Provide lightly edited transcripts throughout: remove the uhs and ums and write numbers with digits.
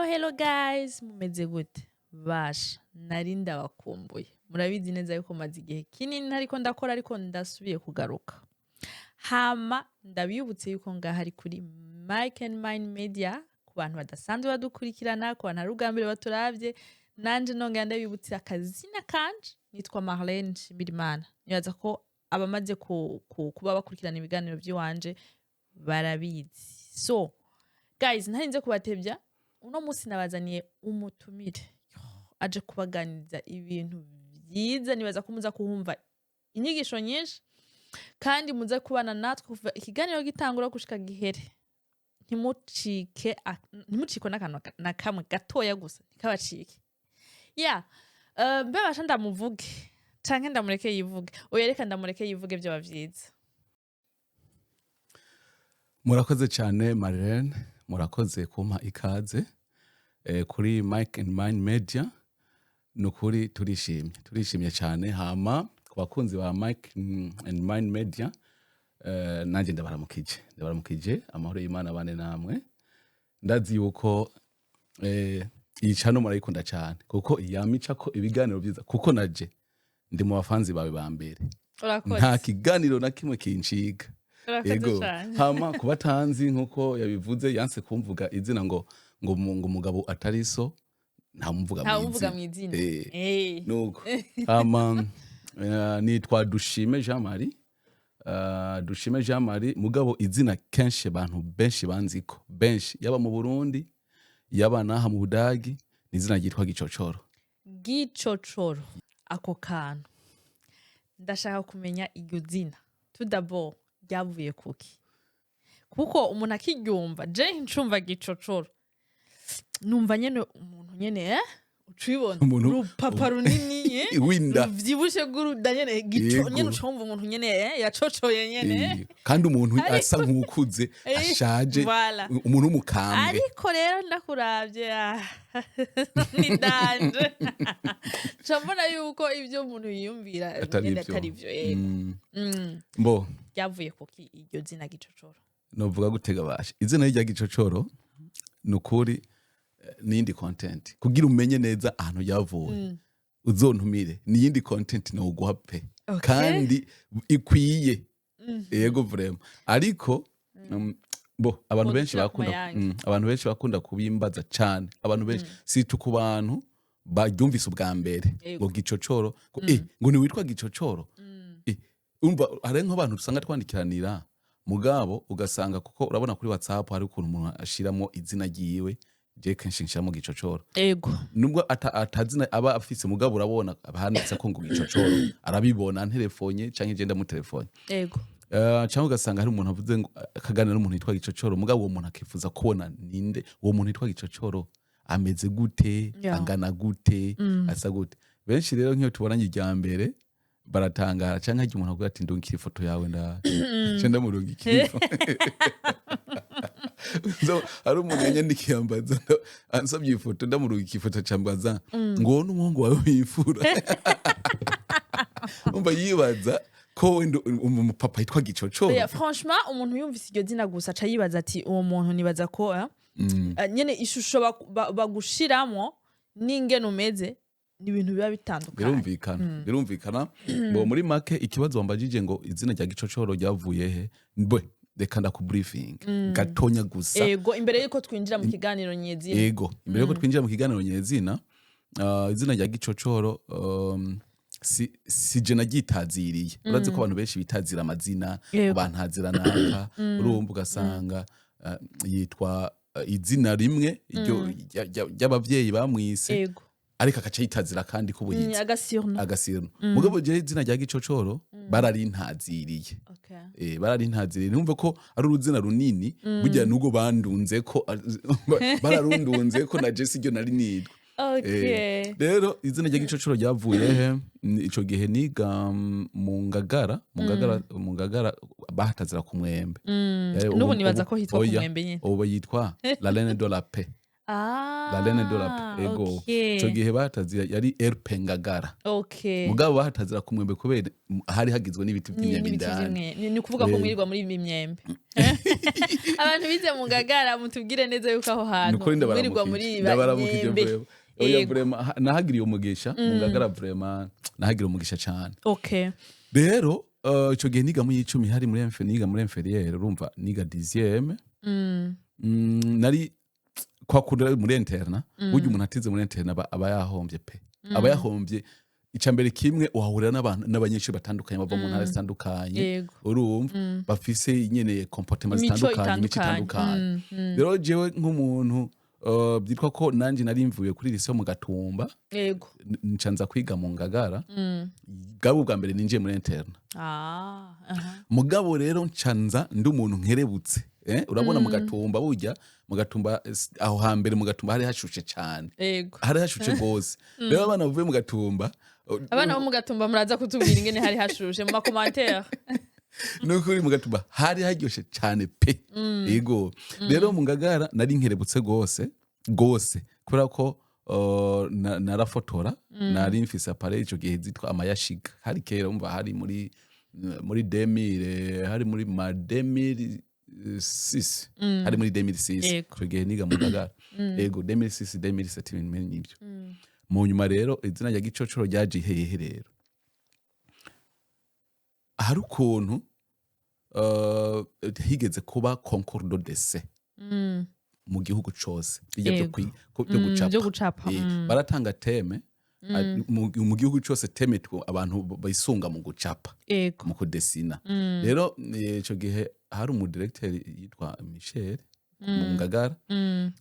Hello guys, mumeze gute? Basha, nari ndabakumbuye. Murabizi neza yuko maze igihe kinini ntariko ndakora, ariko ndasubiye kugaruka. Hama ndabibutse yuko ngaha ari kuri Mike and Mine Media, ku bantu badasanzwe badukurikirana, ku bantu ari ubwa mbere baturavye. Nanje nongera ndabibutse akazina kanje, nitwa Marlene Nshimirimana. Nibaza ko abamaze kuba bakurikirana ibiganiro vy'iwanje barabizi. So guys, ntarinze kubatevya, uno munsi nabazaniye umutumire aje kubaganiriza ibintu vyiza. Nibaza ko muza kuhumva inyigisho nyinshi kandi muze kubana natwe kuva ikiganiro gitangura gushika gihere. Ntimucike, ntimucikwe n'akantu na kamwe gatoya gusa, ntikabacike. Ya, mbe basha, ndamuvuge canke ndamureke yivuge? Oya, reka ndamureke yivuge, vyoba vyiza. Murakoze cyane Marlene, murakoze kumpa ikaze kuri Mike and Mine Media. Ni ukuri turishimye, turishimye cyane. Hama ku bakunzi ba Mike and Mine Media, nanjye ndabaramukije, ndabaramukije. Amahoro y'Imana bane namwe. Ndazi yuko iyi channel murayikunda cyane kuko yamica ko ibiganiro byiza, kuko naje ndi mu bafanzi bawe ba mbere. Urakoze. Nta kiganiro na kimwe kinciga. Urakoze Yego. cane. Hama ku batanzi, nkuko yabivuze, yanse kumvuga izina ngo umugabo atari so ntamuvuga. Ntawumuvuga mw'izina. Nuko hama nitwa Dushime Jean Marie, Dushime Jean Marie, mugabo izina kenshi abantu benshi banziko, benshi, yaba mu Burundi, yaba naha mu Budagi, ni izina ryitwa Gicocoro. Gicocoro, ako kantu ndashaka kumenya, iryo zina tout d'abord ryavuye kuki? Kuko umuntu akiryumva, je ncumva Gicocoro numva nyene umuntu nyene, ucibona urupapa runini, W'inda. ruvyibushe rw'uruda nyene gico. Nyene ucumva umuntu nyene, yacocoye nyene. Kandi umuntu asa nk'ukuze, ashaje, voilà. umuntu w'umukambwe. Ariko rero ndakuravye, ni danger. Nca mbona yuko ivyo umuntu yiyumvira atari nyene ivyo. Atari ivyo, yego. Mbo Ryavuye kuki iryo zina Gicocoro? Novuga gutega basha, izina rya Gicocoro ni ukuri n'iyindi content kugira umenye neza ahantu ryavuye, uzontumire, n'iyindi content noguha pe. Kandi ikwiye, yego, vraiment. Ariko bo abantu benshi Woducira ku bakunda mayange. Abantu benshi bakunda kubimbaza cyane, abantu benshi, surtout ku bantu baryumvise ubwa mbere, ngo Gicocoro, ngo ni witwa Gicocoro. Umva, hari nk'abantu usanga twandikiranira, mugabo ugasanga, kuko urabona kuri WhatsApp hari ukuntu umuntu ashiramo izina ryiwe, je kenshi nshiramo Gicocoro, nubwo atazina aba afise, mugabo urabona handitse ko ngo Gicocoro, arabibona nterefonye canke je ndamutelefone. Cyangwa ugasanga hari umuntu avuze ngo akaganira n'umuntu yitwa Gicocoro, mugabo uwo muntu akifuza kubona ninde uwo muntu yitwa Gicocoro, ameze gute, angana gute, asa gute. Benshi rero nk'iyo tubonanye irya mbere baratangara, canke harya umuntu avuga ati: "Ndungikira ifoto yawe," nda nca ndamurungikira ifoto. So, hari umuntu yanyandikiye ambaza, ansabye ifoto, ndamurungikira ifoto, acambaza ngo: "Uwo n'umuhungu wawe w'imfura?" Umva, yibaza ko wenda umupapa yitwa Gicocoro. Oya, franchement, umuntu yumvise iryo zina gusa aca yibaza ati: "Uwo muntu nibaza ko nyene ishusho bagushiramwo n'ingene umeze ni ibintu biba bitandukanye." Birumvikana, birumvikana. Ngo muri make, ikibazo wambajije ngo izina rya Gicocoro ryavuye he, bwe reka ndakubriefing gatonya gusa. Ego, imbere yuko twinjira mu kiganiro nyezina. Ego, imbere yuko twinjira mu kiganiro nyezina, izina rya Gicocoro, si je naryitaziriye. Urazi ko abantu benshi bitazira amazina, bantazira naka, urumva, ugasanga yitwa izina rimwe iryo ry'abavyeyi bamwise, ariko akaca yitazira kandi k'ubuhizi. Agasurnom. Agasurnom. Mugabo jewe izina rya Gicocoro bararintaziriye. Bararintaziriye. Numva ko ari uruzina runini burya, nubwo bandunze ko bararundunze ko na je siryo nari nitwa. Rero izina rya Gicocoro ryavuye he? Ico gihe niga mu Ngagara, mu Ngagara bahatazira ku Mwembe. N'ubu nibaza ubu- ko hitwa ku oya, Mwembe nyene. Ubu yitwa la Reine de la Paix. La Reine de la Paix, ego. Ico gihe batazira yari RP Ngagara. Mugabo bahatazira ku Mwembe kubera hari hagizwe n'ibiti vy'imyembe N'ibiti indani. vy'imyembe. Ni ukuvuga ko mwirirwa muri ibi myembe. Abantu bize mu Ngagara, mutubwire neza yuko aho hantu Nukuri mwirirwa muri ndabaramukije, ndabaramukije. myembe. Vraiment, oya. Vraiment, nahagiriye umugisha mu Ngagara, vraiment nahagiriye umugisha cane. Rero ico gihe niga mu y'icumi, hari muri niga muri inférieur, urumva niga 10e. Nari kwa kundi muri internat. Burya umuntu atize muri internat aba yahombye pe, aba yahombye. Ica mbere kimwe, uhahurira n'abantu, n'abanyeshuri batandukanye bava mu ntara zitandukanye. Urumva bafise nyene comportement imico zitandukanye, imico itandukanye. itandukanye. Rero jewe nk'umuntu byitwa ko nanje nari mvuye kuri lycée mu Gatumba, nca nza kwiga mu Ngagara. Bwari ubwa mbere ninjiye muri internat. Ah, aha. Mugabo rero ncanza ndi umuntu nkerebutse, urabona mu Gatumba, burya mu Gatumba, aho hambere mu Gatumba hari hashushe cyane. Hari hashushe rwose. Rero abana bavuye mu Gatumba, Abana bo mu Gatumba, muraza kutubwira ingene hari hashushe mu ma commentaires. Nukuri mu Gatumba hari haryoshe cyane pe. Yego, rero mu Ngagara nari nkerebutse rwose rwose, kubera ko narafotora, nari mfise appareil ico gihe zitwa ama Yashica. Hari kera, umva, hari muri 2000, hari muri ma 2006, hari muri 2006. Ico gihe niga mu Ngagara, yego, 2006, 2007, ibintu nk'ivyo. Mu nyuma rero izina rya Gicocoro ryaje hehe? Rero hari ukuntu higeze kuba concours de dessin mu gihugu cose, bijya byo byo gucapa. Byo gucapa. Baratanga thème mu gihugu cose, thème abantu bisunga mu gucapa, mu kudesina. Rero ico gihe hari umu directeur yitwa Michel mu Ngagara.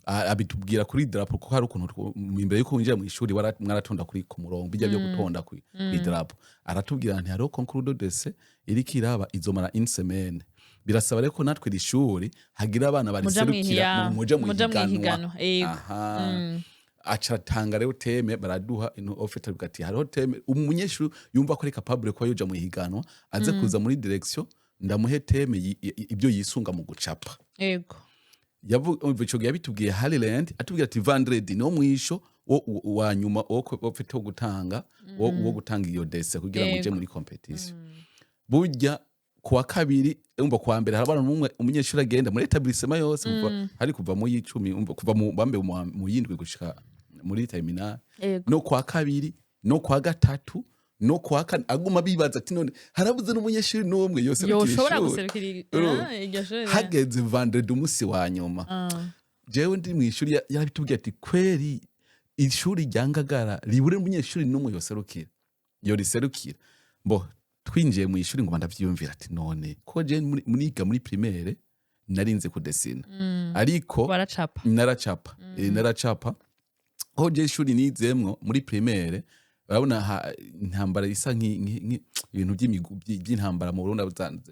Abitubwira kuri drapeau, kuko hari ukuntu imbere yuko winjira mu ishuri mwaratonda kuri ku murongo, bijya byo gutonda ku drapeau. Aratubwira nti hariho concours de dessin iriko iraba, izomara une semaine, birasaba rero ko natwe iri shuri hagira abana Muja bariserukira, muja mu muja higanwa. Mw'ihiganwa, yego. Aha aca atanga rero thème, baraduha ino offre, avuga ati hariho thème, umunyeshuri yumva ko ari capable kuba yoja mu higanwa aze kuza muri direction, ndamuhe thème ibyo yisunga mu gucapa. Umva, ico gihe yabitubwiye Haliland, atubwira ati vendredi no mwisho wo wa nyuma wo gutanga wo gutanga iyo dessin kugira ngo uje muri compétition. Burya kuwa kabiri, umva, kuwa mbere harabana n'umwe umunyeshuri agenda muri établissement yose, kuva hari kuva mu y'icumi, umva, kuva mu bambe mu yindwi gushika muri terminale. No kwa kabiri, no kwa gatatu, no kwa kane, aguma bibaza ati none harabuze n'umunyeshuri n'umwe yose Yoshobora guserukira Urumva? Iryo shuri. Hageze vendredi, umunsi wa nyuma, jewe ndi mu ishuri, yarabitubwiye ati kweri ishuri rya Ngagara ribure umunyeshuri n'umwe yoserukira, yoriserukira. Mbo twinjiye mu ishuri, ngo ndavyiyumvira ati none ko je muriga muri primaire narinze kudesina, ariko Baracapa. Naracapa, naracapa. Ko je ishuri nizemwo muri primaire, urabona intambara isa ibintu by'intambara mu Burundi,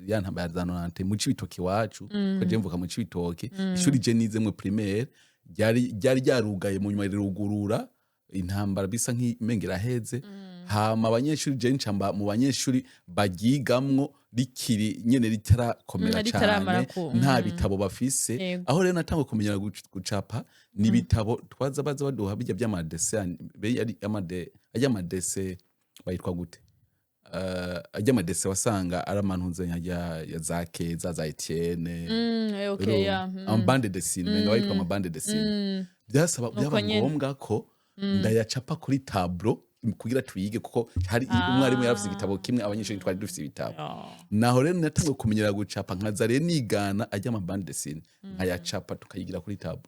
ya ntambara za 90 mu Cibitoke iwacu, ko je mvuka mu Cibitoke. Ishuri je nizemwo primaire ryari ryarugaye, mu nyuma rirugurura, intambara bisa nk'imenga iraheze. Hama abanyeshuri, je ncamba mu banyeshuri baryigamwo rikiri nyene ritarakomera Ritaramara cane, nta bitabo bafise. Aho rero natangwe kumenyera gucapa ni ibitabo twaza baza baduha, bijya by'ama dessins, be yari ajya ama dessins bayitwa gute? Ajya ama dessins wasanga ari amantuze ya za Keza, za Etienne. Okay, yeah. Ama bandes dessinées, menga bayitwa ama bandes dessinées. Byasaba Nuko byaba nyene. ngombwa ko ndayacapa kuri tableau kugira tuyige, kuko hari umwarimu yarafise igitabo kimwe, abanyeshuri twari dufise ibitabo. Naho rero natanguye kumenyera gucapa, nkaza rero nigana ajya ama bandes dessinées, nkayacapa tukayigira kuri tableau.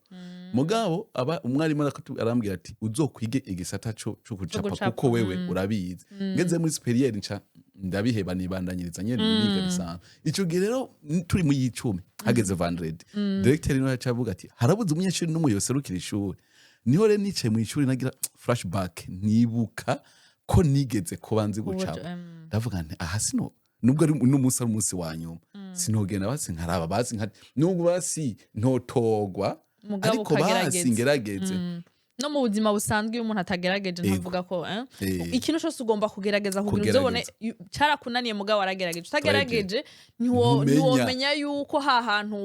Mugabo aba umwarimu arambwira ati uzokwige igisata co gucapa, gucapa, kuko wewe urabizi. Ngeze muri supérieur nca ndabiheba, nibandanyiriza nyene niga bisanzwe. Ico gihe rero turi mu y'icumi, hageze vendredi, directeur niwe yaca avuga ati harabuze umunyeshuri n'umwe yoserukira ishuri. Niho rero nicaye mu ishuri nagira flashback, nibuka ko nigeze kuba nzi gucapa. Ndavuga nti aha sino nubwo ari n'umunsi, ari umunsi wa nyuma, sinogenda basi nkaraba basi nka nubwo basi ntotogwa, Mugabo ariko basi ukagerageza. ngerageze. No mu buzima busanzwe, iyo umuntu atagerageje, ntavuga ko ikintu cyose ugomba kugerageza kugira Kugerageza. uzobone carakunaniye, mugabo waragerageje. Utagerageje Ntumenya. ntiwomenya yuko ha hantu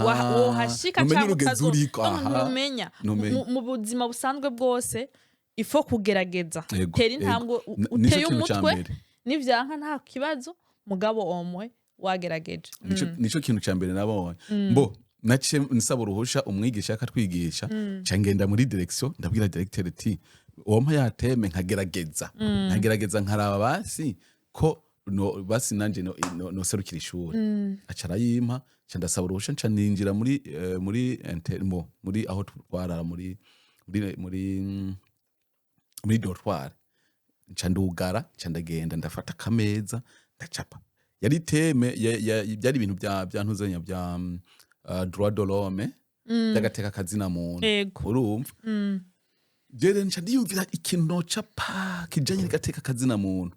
wohashika Ntumenya canke urugezo uriko, no, ntumenya. Ntumenya. Mu buzima busanzwe bwose il faut kugerageza. Tera intambwe, Nico uteye kintu ca umutwe, mbere. nivyanka nta kibazo, mugabo omwe wagerageje. Nico kintu ca mbere nabonye. Mbo naciye nsaba uruhusha umwigisha akatwigisha, nca ngenda muri direction, ndabwira directeur ati: "Wompa ya thème nkagerageza nkaraba basi ko no, basi nanje no, noserukira ishuri." Aca arayimpa, nca ndasaba uruhusha, nca ninjira muri aho twarara muri dortoir, nca ndugara, nca ndagenda ndafata akameza, ndacapa. Yari thème byari ibintu bya ntuzenya bya droit de l'homme, by'agateka kazina muntu. Urumva, jere nca ndiyumvira ikintu nocapa kijanye n'agateka kazina muntu.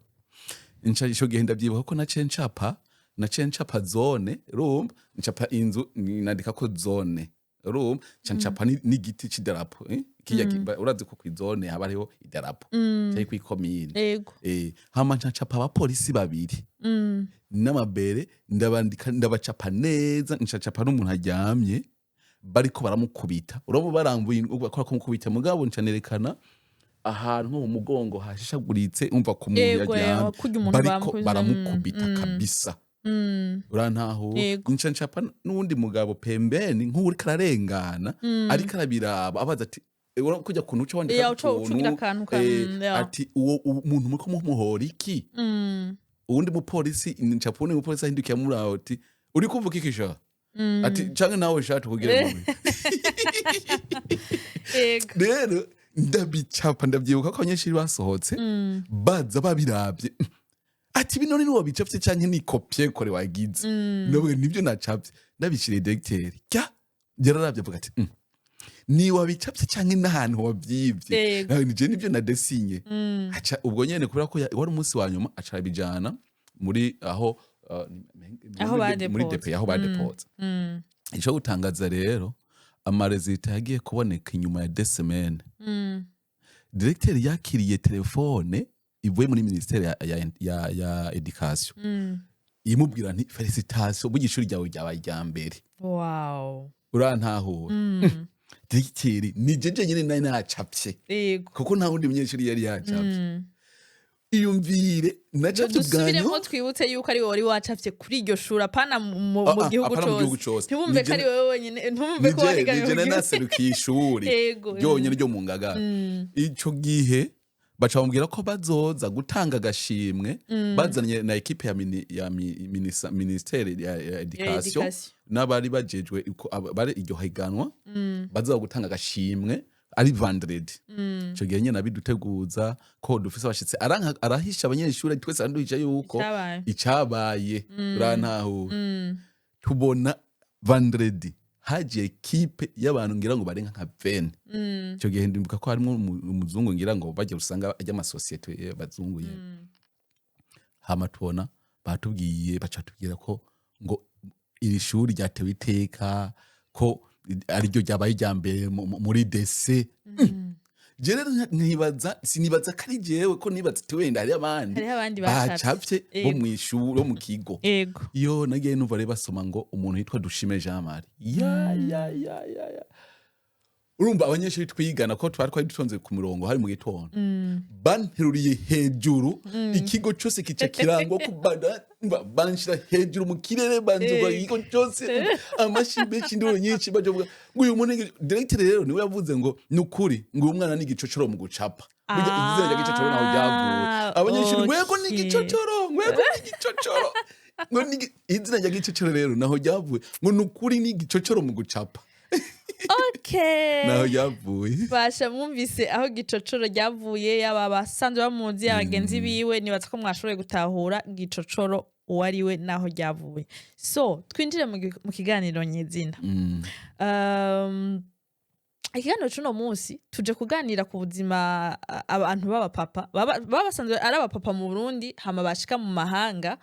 Nca ico gihe ndavyibuka ko naciye ncapa zone, urumva, ncapa inzu, nandika ko zone, urumva, nca ncapa n'igiti c'idarapo, eh? Kirya urazi ko kw'izone haba hariho idarapo canke kw'ikomine. Hama nca ncapa abapolisi babiri n'amabere, ndabandika, ndabacapa neza, ncacapa n'umuntu aryamye bariko baramukubita, urabo barambuye bakora kumukubita, mugabo nca nerekana ahantu nko mu mugongo hashishaguritse, umva, ku muntu yaryamye kurya umuntu bariko bamukubise, baramukubita kabisa. Urantahura? Yego. Nca ncapa n'uwundi mugabo pembeni nk'uwuriko ararengana, ariko arabiraba, abaza ati kujya kuntu uca wandika uca ugira utuntu, akantu ati: "Uwo muntu muriko mumuhora iki?" Uwundi mupolisi, ncapa uwundi mupolisi ahindukiye amuraba ati: "Uri kuvuga iki sha?" Ati: "Canke nawe sha tukugire mubi." Rero ndabicapa, ndavyibuka ko abanyeshuri basohotse baza babiravye ati: "Bino ni wabicapye canke ni copier-coller wagize?" Ndavuga: "Nibyo nacapye." Ndabishiriye directeur, kya yararavye avuga ati: "Ni wabicapye canke n'ahantu wavyivye?" Nawe: "Nije, nibyo nadesinye." Aca ubwo nyene, kubera ko wari umunsi wa nyuma, aca arabijana muri aho Aho muri badepoza. DP, aho badepoza. Ico gutangaza rero, ama résultats yagiye kuboneka inyuma ya 2 semaines. Directeur yakiriye telefone ivuye muri ministère ya éducation, imubwira nti: "Félicitations, burya ishuri ryawe ryabaye irya mbere." Urantahura? Directeur, ni jeje nyene nari nacapye, kuko nta wundi munyeshuri yari yacapye. Iyumvire, nacapye ubwa Dusubiremo, nyuma. twibutse yuko ari wowe wari wacapye kuri iryo shuri, apana mu Ah, mu ah, gihugu apana mu gihugu cose. cose. Ntibumve ko ari wowe wenyine, ntibumve ko wahiganwe Nije mu gihugu. naserukiye ishuri ryonyene ryo mu Ngagara. Ico gihe baca bamubwira ko bazoza gutanga agashimwe bazanye na équipe ya ministère ya éducation Éducation. n'abari bajejwe bari iryo higanwa, bazoza gutanga agashimwe ari vendredi. Ico gihe nyene abiduteguza ko dufise abashitsi, aranka, arahisha abanyeshuri twese, araduhisha yuko Icabaye. icabaye. Urantahura? Tubona vendredi haje équipe y'abantu ngira ngo barenga nka 20. Icyo gihe ndibuka ko harimo umuzungu, ngira ngo bajya usanga ajya amasosiyete y'abazungu nyene. Hama tubona batubwiye, baca batubwira ko ngo iri shuri ryatewe iteka, ko ariryo ryabaye irya mbere muri dessin. Je rero nkibaza, sinibaza ko ari jewe, ko nibaza ati wenda hari abandi Hariho abandi bacapye. bacapye bo mw'ishuri, bo mu kigo. Iyo nagiye numva rero basoma ngo umuntu yitwa Dushime Jean Marie, ya ya ya ya ya, urumva abanyeshuri twigana, ko twari dutonze ku mirongo, hari mu gitondo, banteruriye hejuru, ikigo cyose kica kirangwa kubada, banshira hejuru mu kirere, banzuga ikigo cyose, amashi menshi, induru nyinshi, bavuga ngo uyu muntu directeur rero niwe yavuze ngo: "Ni ukuri," ngo: "uyu mwana ni igicocoro mu gucapa." Burya izina rya gicocoro naho ryavuye. Abanyeshuri ngwego ni igicocoro, ngwego ni igicocoro, ngo ni izina rya gicocoro rero naho ryavuye, ngo ni ukuri ni igicocoro mu gucapa. Naho ryavuye. Basha, mwumvise aho gicocoro ryavuye. Yaba abasanzwe bamuzi, abagenzi biwe, nibaza ko mwashoboye gutahura gicocoro uwo ari we n'aho ryavuye. So twinjire mu kiganiro nyezina. Ikiganiro c'uno munsi tuje kuganira ku buzima abantu b'abapapa baba basanzwe ari abapapa mu Burundi, hama bashika mu mahanga,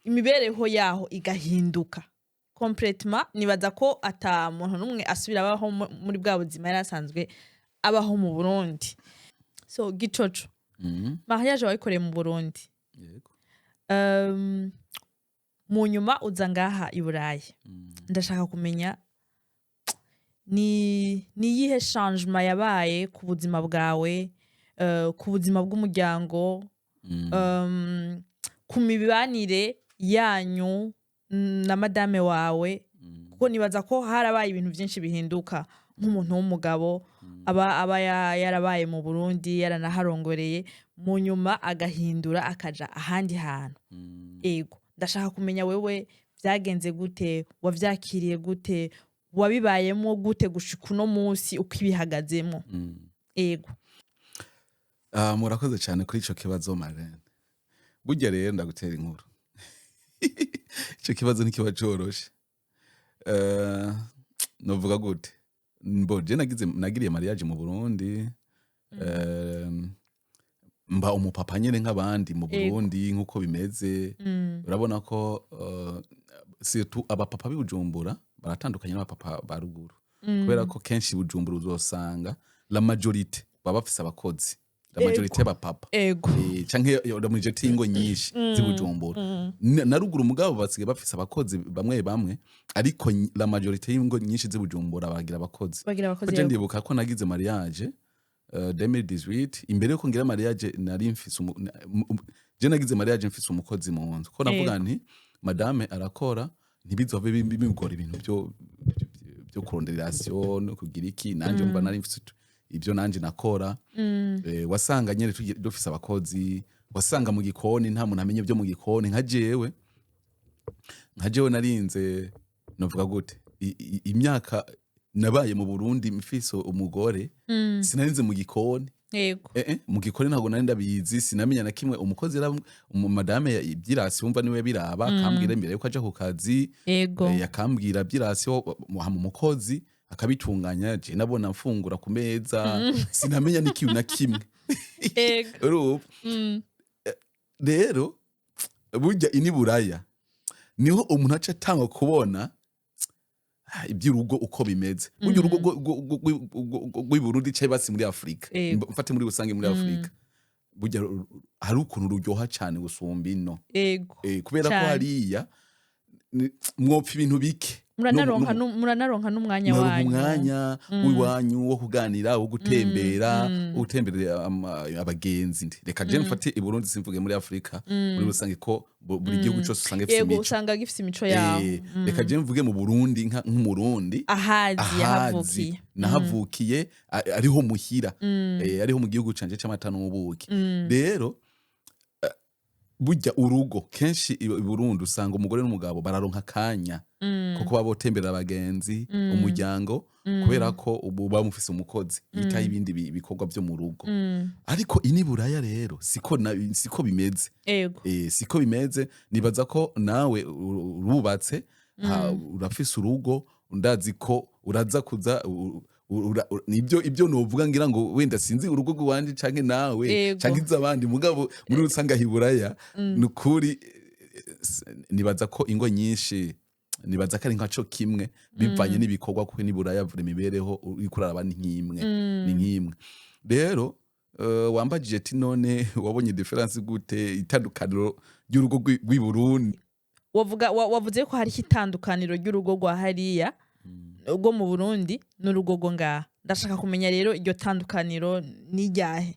imibereho yaho igahinduka. Complètement, nibaza ko ata muntu n'umwe asubira abaho muri bwa buzima yari asanzwe abaho mu Burundi. So Gicoco, mariage wayikoreye mu Burundi, Yego. Mu nyuma uza ngaha i Burayi. Ndashaka kumenya ni iyihe changement yabaye ku buzima bwawe, ku buzima bw'umuryango, ku mibanire yanyu na madame wawe, kuko nibaza ko harabaye ibintu byinshi bihinduka nk'umuntu w'umugabo aba yarabaye mu Burundi, yaranaharongoreye, mu nyuma agahindura akaja ahandi hantu. Ego, ndashaka kumenya wewe byagenze gute, wavyakiriye gute, wabibayemo gute gushika uno munsi uko ibihagazemo? Ego. Ah, murakoze cyane kuri ico kibazo, Marlene. Burya rero ndagutera inkuru, ico kibazo ntikiba coroshe. Novuga gute, mbo je nagiriye mariage mu Burundi, mba umupapa nyene nk'abandi mu Burundi nk'uko bimeze. Urabona ko surtout abapapa b'i Bujumbura baratandukanye n'abapapa ba ruguru, kubera ko kenshi i Bujumbura uzosanga la majorité baba bafise abakozi, la majorité y'abapapa, canke la majorité y'ingo nyinshi z'i Bujumbura. Na ruguru mugabo basigaye bafise abakozi bamwe bamwe, ariko la majorité y'ingo nyinshi z'i Bujumbura baragira abakozi. Bagira abakozi. Ko je ndibuka ko nagize mariage 2018. Imbere yuko ngira mariage nari mfise je nagize mariage mfise umukozi mu nzu, ko navuga nti madame arakora, ntibizove bimugora ibintu byo kurondera ration no kugira iki. Nanje mba nari mfise ibyo nanje nakora. Wasanga nyene dufise abakozi, wasanga mu gikoni nta muntu amenya ibyo mu gikoni. Nka jewe narinze, novuga gute, imyaka nabaye mu Burundi mfise umugore, sinarinze mu gikoni. Mu gikoni ntabwo nari ndabizi, sinamenya na kimwe. Umukozi madame iby'i ration wumva niwe biraba, akambwira imbere yuko aja ku kazi. Akambwira by'i ration, hama umukozi akabitunganya. Je nabona mfungura ku meza, sinamenya n'ikintu na kimwe. Urumva rero burya ini Buraya niho umuntu aca atanga kubona iby'urugo uko bimeze. Burya urugo rw'i Burundi cyangwa basi muri Afurika, mfate muri rusange muri Afurika, burya hari ukuntu ruryoha cyane gusumba ino. Kubera ko hariya mwopfa ibintu bike. Muranaronka muranaronka n'umwanya muraronka wanyu. Umwanya w'iwanyu wo kuganira, wo gutembera, wo gutemberera abagenzi. Reka je mfate i Burundi, simvuge muri Afurika muri rusange, ko buri gihugu cyose usanga gifise imico. Usanga gifise imico yaho. Reka je mvuge mu Burundi nk'Umurundi ahazi ahazi yahavukiye. Nahavukiye, ariho muhira, ariho mu gihugu canje c'amata n'ubuki. Rero burya urugo kenshi i Burundi usanga umugore n'umugabo bararonka akanya ko kuba botemberera abagenzi, umuryango, kubera ko ubu baba mufise umukozi yitaho ibindi bikorwa vyo mu rugo. Ariko ini Buraya rero siko bimeze. Siko bimeze. Nibaza ko nawe urubatse, urafise urugo, ndazi ko uraza kuza nibyo ibyo novuga, ngira ngo wenda sinzi urugo rw'iwanje canke nawe canke iz'abandi, mugabo muri rusange aho i Buraya nukuri, nibaza ko ingo nyinshi, nibaza ko ari nka co kimwe bivanye n'ibikorwa, kuko ni Buraya vura imibereho uriko uraraba ni nk'imwe, ni nk'imwe. Rero wambajije ati none wabonye différence gute, itandukaniro ry'urugo rw'i Burundi? Wavuze ko hariho itandukaniro ry'urugo rwa hariya, rwo mu Burundi, n'urugo rwo ngaha. Ndashaka kumenya rero iryo tandukaniro ni iryahe,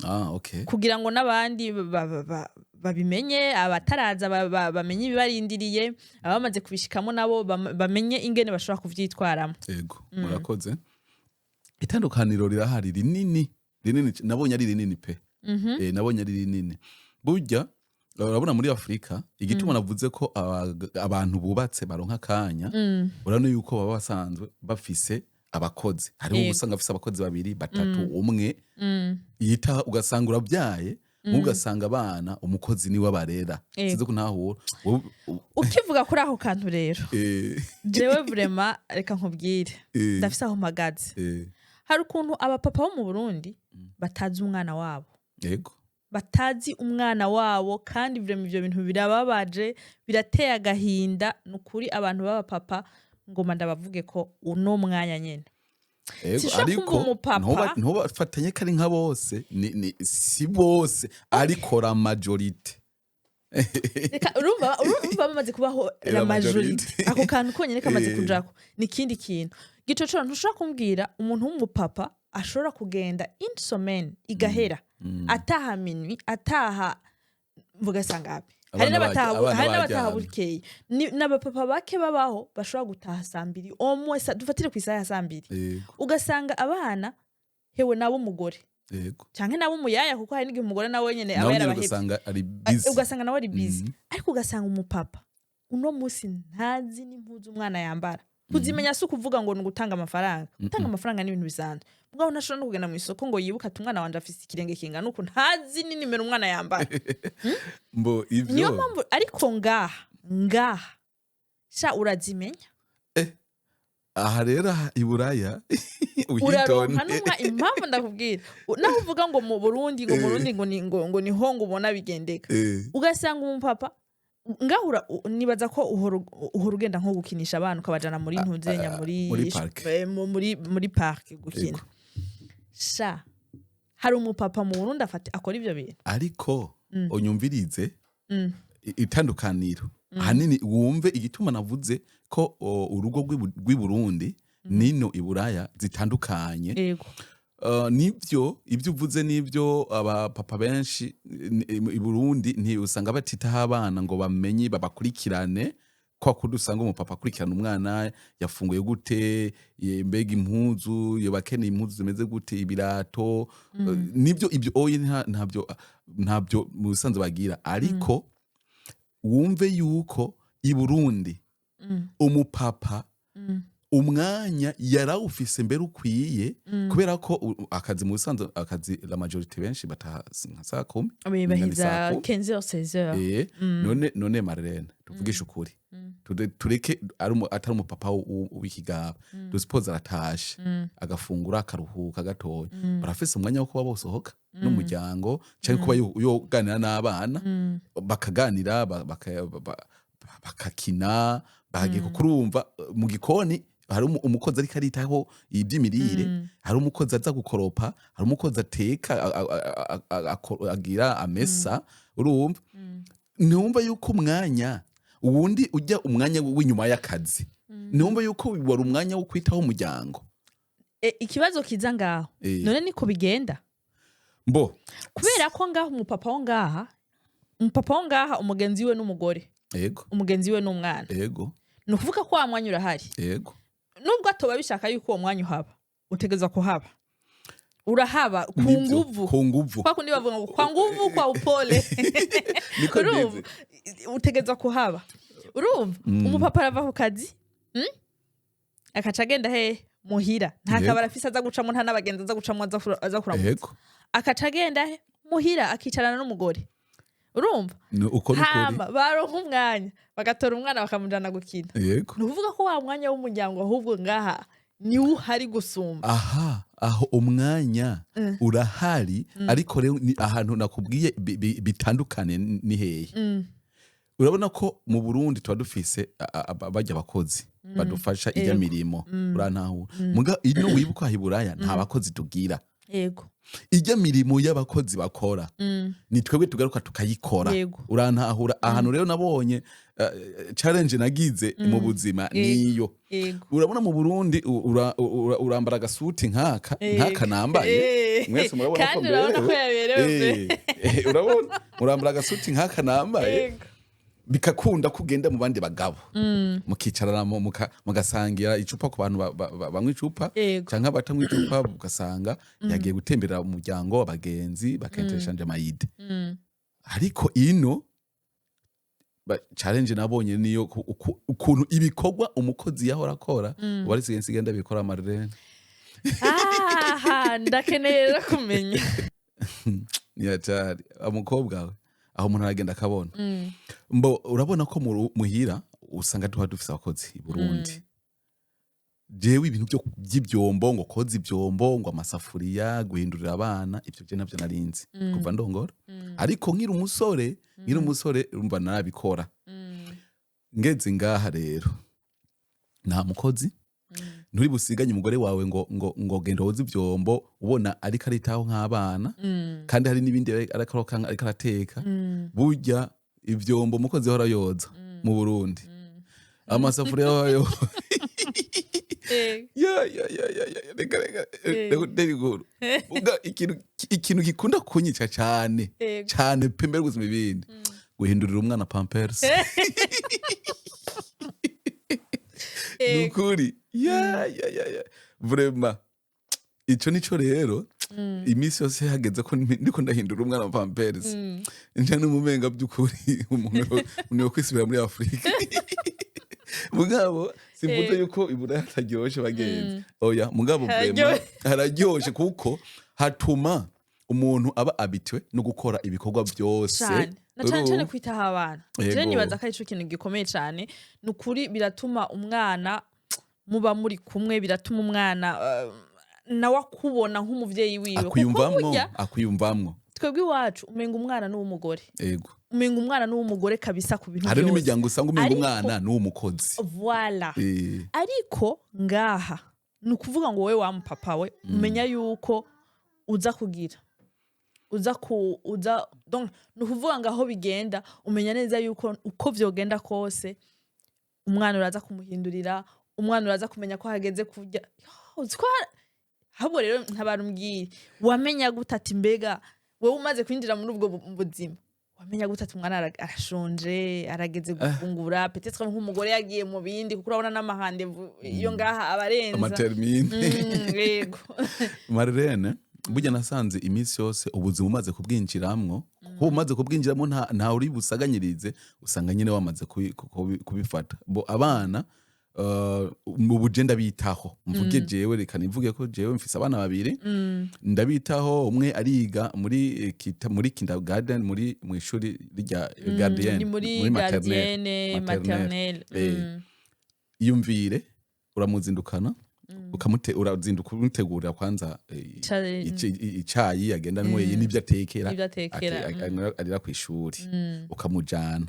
Ah, okay. kugira ngo n'abandi babimenye, abataraza bamenye ibibarindiriye, abamaze kubishikamo nabo bamenye ingene bashobora kuvyitwaramo. Ego, murakoze. Itandukaniro rirahari rinini rinini, nabonye ari rinini pe. Nabonye ari rinini. Burya urabona muri Afurika, igituma navuze ko abantu bubatse baronka akanya, urabona yuko baba basanzwe bafise abakozi. Hariho usanga afise abakozi babiri, batatu, umwe yita, ugasanga urabyaye, ugasanga abana umukozi niwe abarera. Sinzi ko ntahura. Ukivuga kuri ako kantu rero, jewe vraiment reka nkubwire, ndafise aho mpagaze. Hari ukuntu abapapa bo mu Burundi batazi umwana wabo. Batazi umwana wabo. Kandi vraiment ivyo bintu birababaje, birateye agahinda. Ni ukuri, abantu b'abapapa ngoma ndabavuge ko uno mwanya nyene Ego, sinshobora ariko kumva umupapa ntubafatanye ko ari nka bose, ni si bose, ariko la majorité. Reka, urumva bamaze kubaho la La majorité. majorité. Ako kantu konyene kamaze kujako ni ikindi kintu gicocoro. Ntushobora kumbwira umuntu w'umupapa ashobora kugenda une semaine igahera ataha minuit, ataha mvuga sangapi. Hari Abana n'abataha abana hari n'abataha baryamye. bukeye. N'abapapa bake babaho bashobora gutaha 2:00 omwe, dufatire ku isaha ya 2:00, ugasanga abana hewe nabo umugore canke nabo umuyaya, kuko hari n'igihe umugore nawe nyene aba Nawe nyene yarabahevye. ugasanga ari busy. Ugasanga nawe ari busy, ariko ugasanga umupapa uno munsi ntazi n'impuzu umwana yambara. Kuzimenya si ukuvuga ngo ni ugutanga amafaranga. Gutanga amafaranga ni ibintu bisanzwe, mugabo ntashobora no kugenda mu isoko ngo yibuke ati umwana wanje afise ikirenge kingana uku. Ntazi n'inimero umwana yambara. Mbo ivyo Niyo mpamvu, ariko ngaha sha urazimenya. Aha rero, aha i Buraya Uraronka uhitonde. n'umwa. Impamvu ndakubwira, naho uvuga ngo mu Burundi, ngo mu Burundi ngo ni ngo niho ngo ubona bigendeka, ugasanga umupapa ngahura nibaza ko uhora ugenda nko gukinisha abana, ukabajana muri ntuzenya, muri muri park. Muri park gukina. Sha, hari umupapa mu Burundi afata akora ivyo bintu? Ariko unyumvirize, itandukaniro ahanini, wumve igituma navuze ko urugo rw'i Burundi nino i Buraya zitandukanye. Nibyo ibyo uvuze, nibyo. Abapapa benshi i Burundi nti usanga batitaho abana ngo bamenye, babakurikirane kwa kundi usanga umupapa akurikirana umwana yafunguye gute, mbega impuzu yoba akeneye, impuzu zimeze gute, ibirato. Nibyo ibyo oye, ntabyo mu bisanzwe bagira. Ariko wumve yuko i Burundi umupapa umwanya yarawufise mbere ukwiye, kubera ko akazi mu bisanzwe, akazi la majorité benshi bataha nka 10:00, Oui, umenga ni baheza 10:00. 15h, 16h. None Marlene, tuvugishe ukuri, tureke atari umupapa w'ikigaba, dusipoze aratashe, agafungura, akaruhuka gatoya, barafise umwanya wo kuba bosohoka n'umuryango canke kuba yoganira n'abana, bakaganira, bakakina, bagiye kukurumva mu gikoni hari umukozi ariko aritaho iby'imirire, hari umukozi aza gukoropa, hari umukozi ateka, agira amesa. Urumva, ntiwumva yuko umwanya uwundi ujya umwanya w'inyuma y'akazi, ntiwumva yuko wari umwanya wo kwitaho umuryango? Ikibazo kiza ngaho, none niko bigenda? Mbo Kubera ko ngaha umupapa wo ngaha umugenzi we n'umugore, umugenzi we n'umwana, ni ukuvuga ko wa mwanya urahari. Nubwo atoba bishaka yuko uwo mwanya uhaba, utegerezwa kuhaba, urahaba ku Nibyo, nguvu. Ku nguvu. Kwa kundi bavuga ngo kwa nguvu, kwa upole. Niko Urumva, bimeze. utegerezwa kuhaba. Urumva, umupapa arava ku kazi, Akaca agenda hehe? Muhira. Nta kabari afise aza gucamo, nta n'abagenzi aza gucamo, aza kuramutsa. Akaca agenda he? Muhira, akicarana n'umugore. Urumva? Ni uko nukuri. Hama baronka umwanya, bagatora umwana, bakamujana gukina. Ni ukuvuga ko wa mwanya w'umuryango ahubwo ngaha niwo uhari gusumba. Aha aho umwanya urahari, ariko rero ni ahantu nakubwiye bitandukanye ni hehe? Urabona ko mu Burundi tuba dufise barya abakozi badufasha ijya mirimo, urantahura? Muga ino wibuka aha i Buraya nta bakozi tugira. Ijya mirimo y'abakozi bakora ni twebwe tugaruka tukayikora. Urantahura? Ahantu rero nabonye challenge nagize mu buzima niyo. Urabona mu Burundi urambara agasuti nkaka, nkaka nambaye. Mwese murabona ko Kandi urabona ko mberewe. yaberewe pe. Urabona urambara agasuti nkaka nambaye, bikakunda ko ugenda mu bandi bagabo, mukicarana, mugasangira icupa ku bantu banywa icupa canke abatanywa icupa, ugasanga yagiye gutemberera umuryango, abagenzi bakenteshanje amayide. Ariko ino challenge nabonye niyo ukuntu ibikorwa umukozi yahora akora ubu ari sigaye ndabikora, Marlene. Aha ndakeneye rero kumenya. Ni hatari umukobwa we aho umuntu aragenda akabona. Mbo urabona ko muhira usanga tuba dufise abakozi i Burundi. Jewe ibintu byo by'ibyombo, ngo koza ibyombo, ngo amasafuriya, guhindurira abana, ibyo byo nabyo narinzi kuva ndongora. Ariko nkiri umusore urumva narabikora. Ngeze ngaha rero nta mukozi, nturi busiganye umugore wawe ngo genda woze ibyombo, ubona ariko aritaho nk'abana, kandi hari n'ibindi ariko ariko arateka. Burya ivyombo umukozi yahora yoza mu Burundi, amasafuriya yahora yoza. Ya ya ya ya ya, reka reka. Reka reka. Uga ikintu gikunda kunyica cyane cyane pe, mbere gusoma ibindi, guhindurira umwana pampers. Nukuri, ya ya ya ya, vraiment ico nico rero. Iminsi yose hageze ko ndiko ndahindura umwana pampers, nca n'umumenga by'ukuri umuntu yo kwisubira muri Afurika. Mugabo simvuze yuko Iburaya hataryoshe, bagenzi, oya. Mugabo vraiment hararyoshe, kuko hatuma umuntu aba habitué no gukora ibikorwa byose. Cane, na cane cane Urumva? kwitaho abana. Je nibaza ko arico kintu gikomeye cane. Ni ukuri, biratuma umwana muba muri kumwe, biratuma umwana nawe akubona nk'umuvyeyi wiwe, kuko Akwiyumvamwo. burya Akwiyumvamwo. twebwe iwacu umenga umwana n'uw'umugore. Umenga umwana n'uw'umugore kabisa ku bintu Hari byose. n'imiryango usanga umenga umwana n'uw'umukozi. Voilà. Ariko ngaha ni ukuvuga ngo wowe wa mupapa we, umenya yuko uza kugira uza ku uza, donc ni ukuvuga ngo aho bigenda umenya neza yuko uko vyogenda kose umwana uraza kumuhindurira, umwana uraza kumenya ko hageze kurya. Yo, uzi ko ahubwo rero ntabarumbwire, wamenya gute ati mbega wowe umaze kwinjira muri ubwo buzima, wamenya gute ati umwana arashonje, arageze gufungura? Peut-être nk'umugore yagiye mu bindi, kuko urabona n'ama rendez-vous iyo ngaha abarenza. Ama termines. Yego. Marlene, burya nasanze iminsi yose ubuzima umaze kubwinjiramwo, kuko umaze kubwinjiramo nta uri busaganyirize, usanga nyine wamaze kubifata. Bo abana mu buje ndabitaho. Mvuge jewe, reka nivuge ko jewe mfise abana babiri, ndabitaho. Umwe ariga muri muri kindergarten, muri mu ishuri rya gardienne. Ni muri maternelle. Gardienne. Maternelle. Maternelle. Iyumvire, uramuzindukana, urazinduka umutegurira kwanza icayi agenda anyweye n'ibyo atekera. N'ibyo atekera. Arira ku ishuri, ukamujana.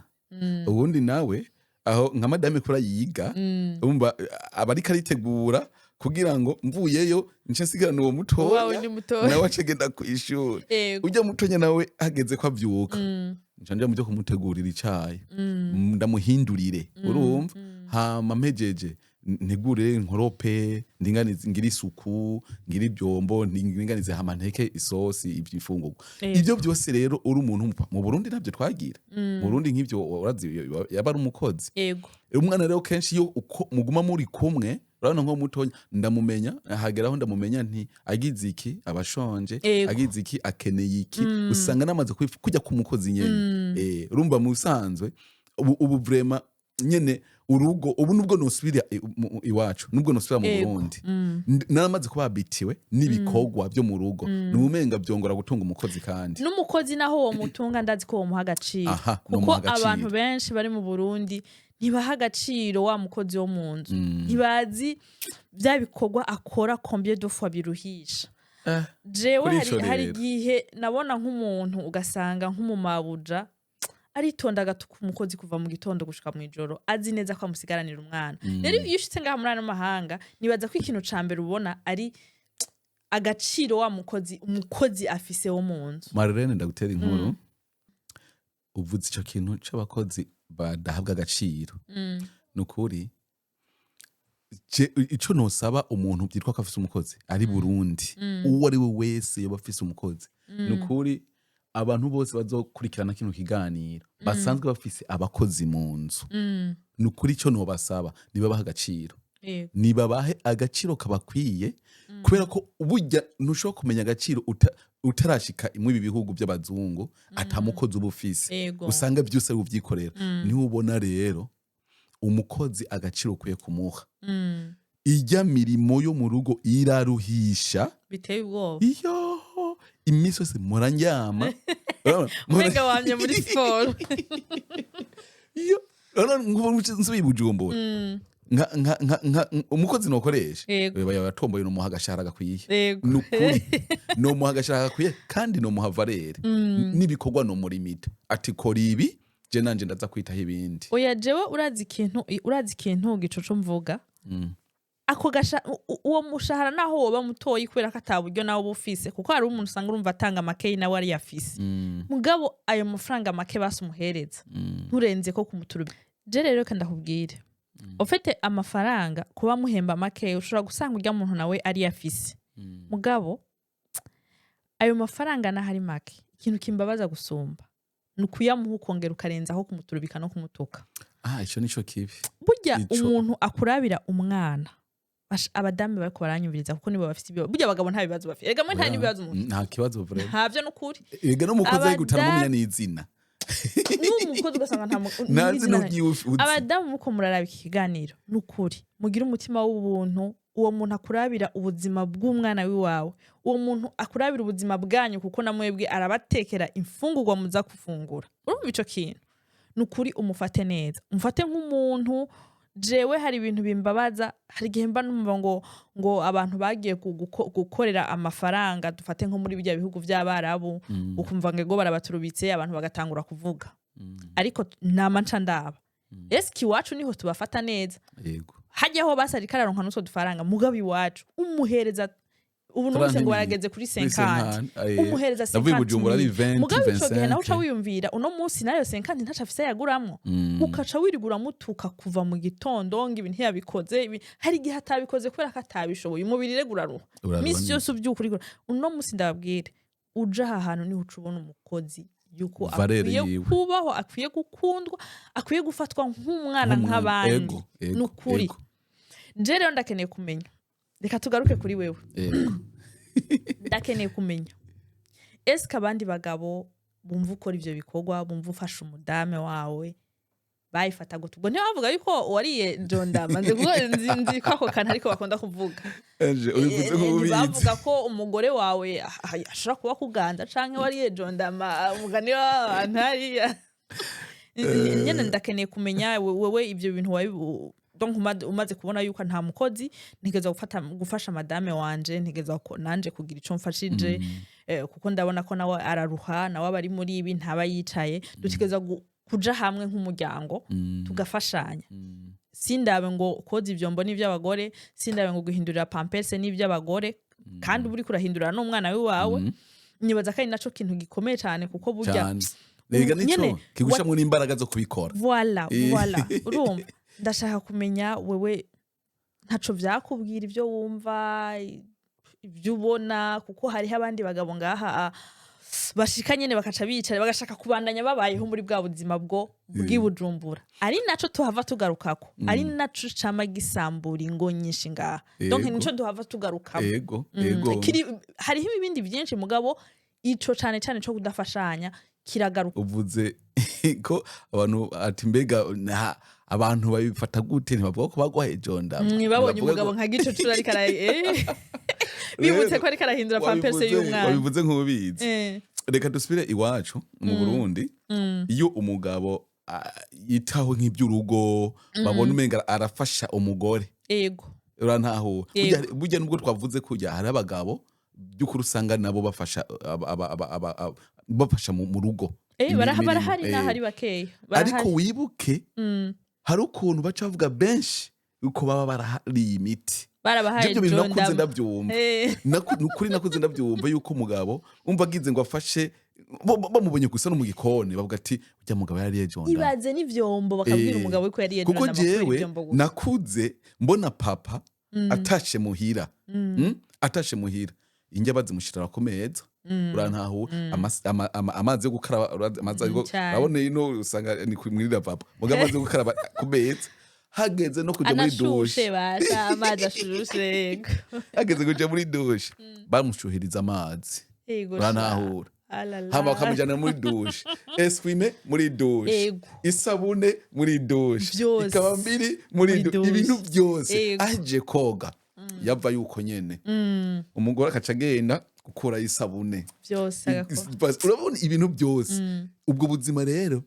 Ubundi nawe aho nka madame kura yiga, umva aba ariko aritegura kugira ngo mvuyeyo nce nsigarana uwo wawe mutoya, ni mutoya. Nawe ace agenda ku ishuri. Ujya mutonya nawe hageze ko avyuka, nca nja mu byo kumutegurira icayi, ndamuhindurire, urumva. Hama mpejeje ntegure, nkorope, ndinganize, ngire isuku, ngire ibyombo, ndinganize, hama nteke isosi iby'imfungurwa. Ibyo byose rero uri umuntu mu Burundi ntabyo twagira. Mu Burundi nk'ibyo urazi yaba ari umukozi. Umwana rero kenshi iyo uko muguma muri kumwe, urabona nko mutonya ndamumenya, hageraho ndamumenya nti agize iki abashonje, agize iki akeneye iki, usanga namaze kujya ku mukozi nyene. Urumva mu bisanzwe ubu vraiment nyene urugo ubu nubwo nosubira iwacu, nubwo nosubira mu Burundi, naramaze kuba habitué n'ibikorwa byo mu rugo, ni umenga byongora gutunga umukozi kandi. N'umukozi naho uwo mutunga, ndazi ko womuha agaciro, Aha, kuko nomuha agaciro. abantu benshi bari mu Burundi ntibaha agaciro wa mukozi wo mu nzu, ntibazi bya bikorwa akora, combien de fois biruhisha. Jewe Kuri hari, ico hari rero. igihe nabona nk'umuntu, ugasanga nk'umumabuja aritonda agatuka umukozi kuva mu gitondo gushika mu ijoro, azi neza ko amusigaranira umwana. Rero iyo ushitse ngaha muri ano mahanga, nibaza ko ikintu ca mbere ubona ari agaciro wa mukozi, umukozi afise wo mu nzu. Marlene, ndagutera inkuru. Uvuze ico kintu c'abakozi badahabwa agaciro, nukuri ico nosaba umuntu byitwa ko afise umukozi ari Burundi, uwo ari we wese yoba afise umukozi, nukuri abantu bose bazokurikirana kino kiganiro basanzwe bafise abakozi mu nzu, nukuri ico nobasaba, nibabahe agaciro. Nibabahe agaciro kabakwiye, kubera ko burya ntushobora kumenya agaciro utarashika muri ibi bihugu by'abazungu ata mukozi uba ufise, usanga byose ari ubyikorera. Niho ubona rero umukozi agaciro ukwiye kumuha. Ijya mirimo yo mu rugo iraruhisha. Biteye ubwoba. Iyo iminsi yose murandyama. Urabona? Umenga wamye muri siporo. Iyo urabona nk'ubu nsubiye i Bujumbura, Nka umukozi nokoresha, yaba yatomboye, nomuha agashahara gakwiye. Nukuri nomuha agashahara gakwiye kandi nomuha valeur n'ibikorwa, nomurimita ati: "Kora ibi, je nanje ndaza kwitaho ibindi." Oya, jewe urazi ikintu gicoco mvuga, ako gasha uwo mushahara naho woba mutoyi, kubera ko ata buryo nawe uba ufise, kuko hari umuntu usanga urumva atanga makeyi nawe ariyo afise, mugabo ayo mafaranga make basi umuhereza, nturenze ko kumuturubi. Je rero reka ndakubwire, ufite amafaranga kuba muhemba make, ushobora gusanga urya muntu nawe ariyo afise, mugabo ayo mafaranga naho ari make, ikintu kimbabaza gusumba ni ukuyamuha ukongera ukarenzaho kumuturubika no kumutuka. Ah, ico nico kibi. Burya umuntu akurabira umwana. Abadamu bariko baranyumviriza, kuko nibo bafite ibibazo. Burya abagabo nta bibazo bafite. Erega mwe nta n'ibibazo mufite. Nta kibazo vraiment. Ntavyo n'ukuri. Ega n'umukozi ariko utaramumenya n'izina. N'umukozi ugasanga nta nta n'izina zina ryiwe uzi. Abadamu muko muraraba iki kiganiro, n'ukuri mugire umutima w'ubuntu. Uwo muntu akurabira ubuzima bw'umwana w'iwawe, uwo muntu akurabira ubuzima bwanyu, kuko na mwebwe arabatekera imfungurwa muza gufungura. Urumva ico kintu, nukuri umufate neza, umufate nk'umuntu. Jewe hari ibintu bimbabaza. Hari igihe mba numva ngo abantu bagiye gukorera amafaranga, dufate nko muri bijya bihugu by'Abarabu, ukumva ngo ego barabaturubitse, abantu bagatangura kuvuga. Ariko nama nca ndaba: eske iwacu niho tubafata neza? Hajyaho basi ariko araronka n'utwo dufaranga, mugabo iwacu umuhereza, ubu numvise ngo barageze kuri 50, umuhereza Ndavuye i Bujumbura ari 50. 20. Mugabo ico gihe nawe uca 25. wiyumvira uno munsi nayo 50 ntaco afise yaguramwo, ukaca wirigura mutuka kuva mu gitondo ngo ibi ntiyabikoze ibi. Hari igihe atabikoze kubera ko atabishoboye, umubiri rega uraruha. Uraruha. Misi Neza. yose uvyuka urigura. Uno munsi ndababwire, uja aha hantu niho uca ubona umukozi yuko Valeur akwiye yiwe. kubaho, akwiye gukundwa, akwiye gufatwa nk'umwana Nk'umwana. nk'abandi. Ego, ego, Nukuri. Je rero ndakeneye kumenya, reka tugaruke kuri wewe. Ndakeneye kumenya, eske abandi bagabo bumva ukora ivyo bikorwa, bumva ufasha umudame wawe, bayifata gute? Ubwo ntibavuga yuko wariye jondama? Nzi kuko nzi ko ako kantu ariko bakunda kuvuga. Eje, ubivuze nk'ubizi. Ntibavuga ko umugore wawe ashobora kuba kuganza canke wariye jondama, umugani w'abantu hariya nyene? Ndakeneye kumenya wewe ivyo bintu donc umaze kubona yuko nta mukozi, ntegerezwa gufasha madame wanje, ntegerezwa nanje kugira ico mfashije, kuko ndabona ko nawe araruha, nawe aba ari muri ibi, ntaba yicaye. Dutegerezwa kuja hamwe nk'umuryango tugafashanya. Sindabe ngo koza ivyombo n'ivy'abagore, sindabe ngo guhindurira pampers n'ivy'abagore, kandi uba uriko urahindurira n'umwana wiwawe. Nibaza ko ari naco kintu gikomeye cane, kuko burya Cyane. Rega nico nyene kigushamwo n'imbaraga zo kubikora. Voilà, voilà. Urumva, ndashaka kumenya wewe ntaco vyakubwira, ivyo wumva, ibyo ubona, kuko hariho abandi bagabo ngaha bashika nyene bakaca bicara, bagashaka kubandanya babayeho muri bwa buzima bwo bw'i Bujumbura, ari naco tuhava tugarukako, ari naco cama gisambura ingo nyinshi ngaha. Donc nico duhava tugarukako. Hariho ibindi byinshi, mugabo ico cane cane co kudafashanya kiragaruka. Uvuze ko abantu ati: "Mbega abantu babifata gute?" Ntibavuga ko bagwaye jonda? Babonye umugabo nka gicucu ariko bibutse ko ariko arahindura pampers y'umwana. Wabivuze nk'ubizi. Reka dusubire iwacu mu Burundi. Iyo umugabo yitaho nk'iby'urugo, babona umenga arafasha umugore. Urantahura? Burya nubwo twavuze kujya hari abagabo by'ukuri usanga nabo bafasha bafasha mu rugo imirimo, Barahari n'ahari bakeya. Ariko Barahari. wibuke hari ukuntu baca bavuga benshi yuko baba barahariye imiti. Barabahaye Ibyo bintu nakuze jondama. ndabyumva. Nukuri nakuze ndabyumva yuko umugabo umva agize ngo afashe, bamubonye gusa no mu gikoni, bavuga ati: "Ujya mugabo yariye jondama." Ibaze n'ivyombo, bakabwira umugabo ko yariye Kuko jondama kubera jewe ivyombo gusa. nakuze mbona papa atashe muhira, Atashe muhira, indya bazimushirira ku meza. Urantahura? Amazi yo gukaraba, amazi yo Cane. urabona ino usanga ni muri lavabo, muga amazi yo gukaraba ku meza, hageze no kuja muri Anashushe. douche. Basha, amazi ashushe, yego. Hageze kuja muri douche, bamushuhiriza amazi. Yego sha. Urantahura? Alala. Hama bakamujyana muri douche, essuie-main muri douche, isabune muri douche, Vyose. ikaba mbiri muri Muri douche. ibintu byose. Aje koga, yava yuko nyene umugore akaca agenda gukurayo isabune. Vyose agakora. Urabona ibintu byose, ubwo buzima rero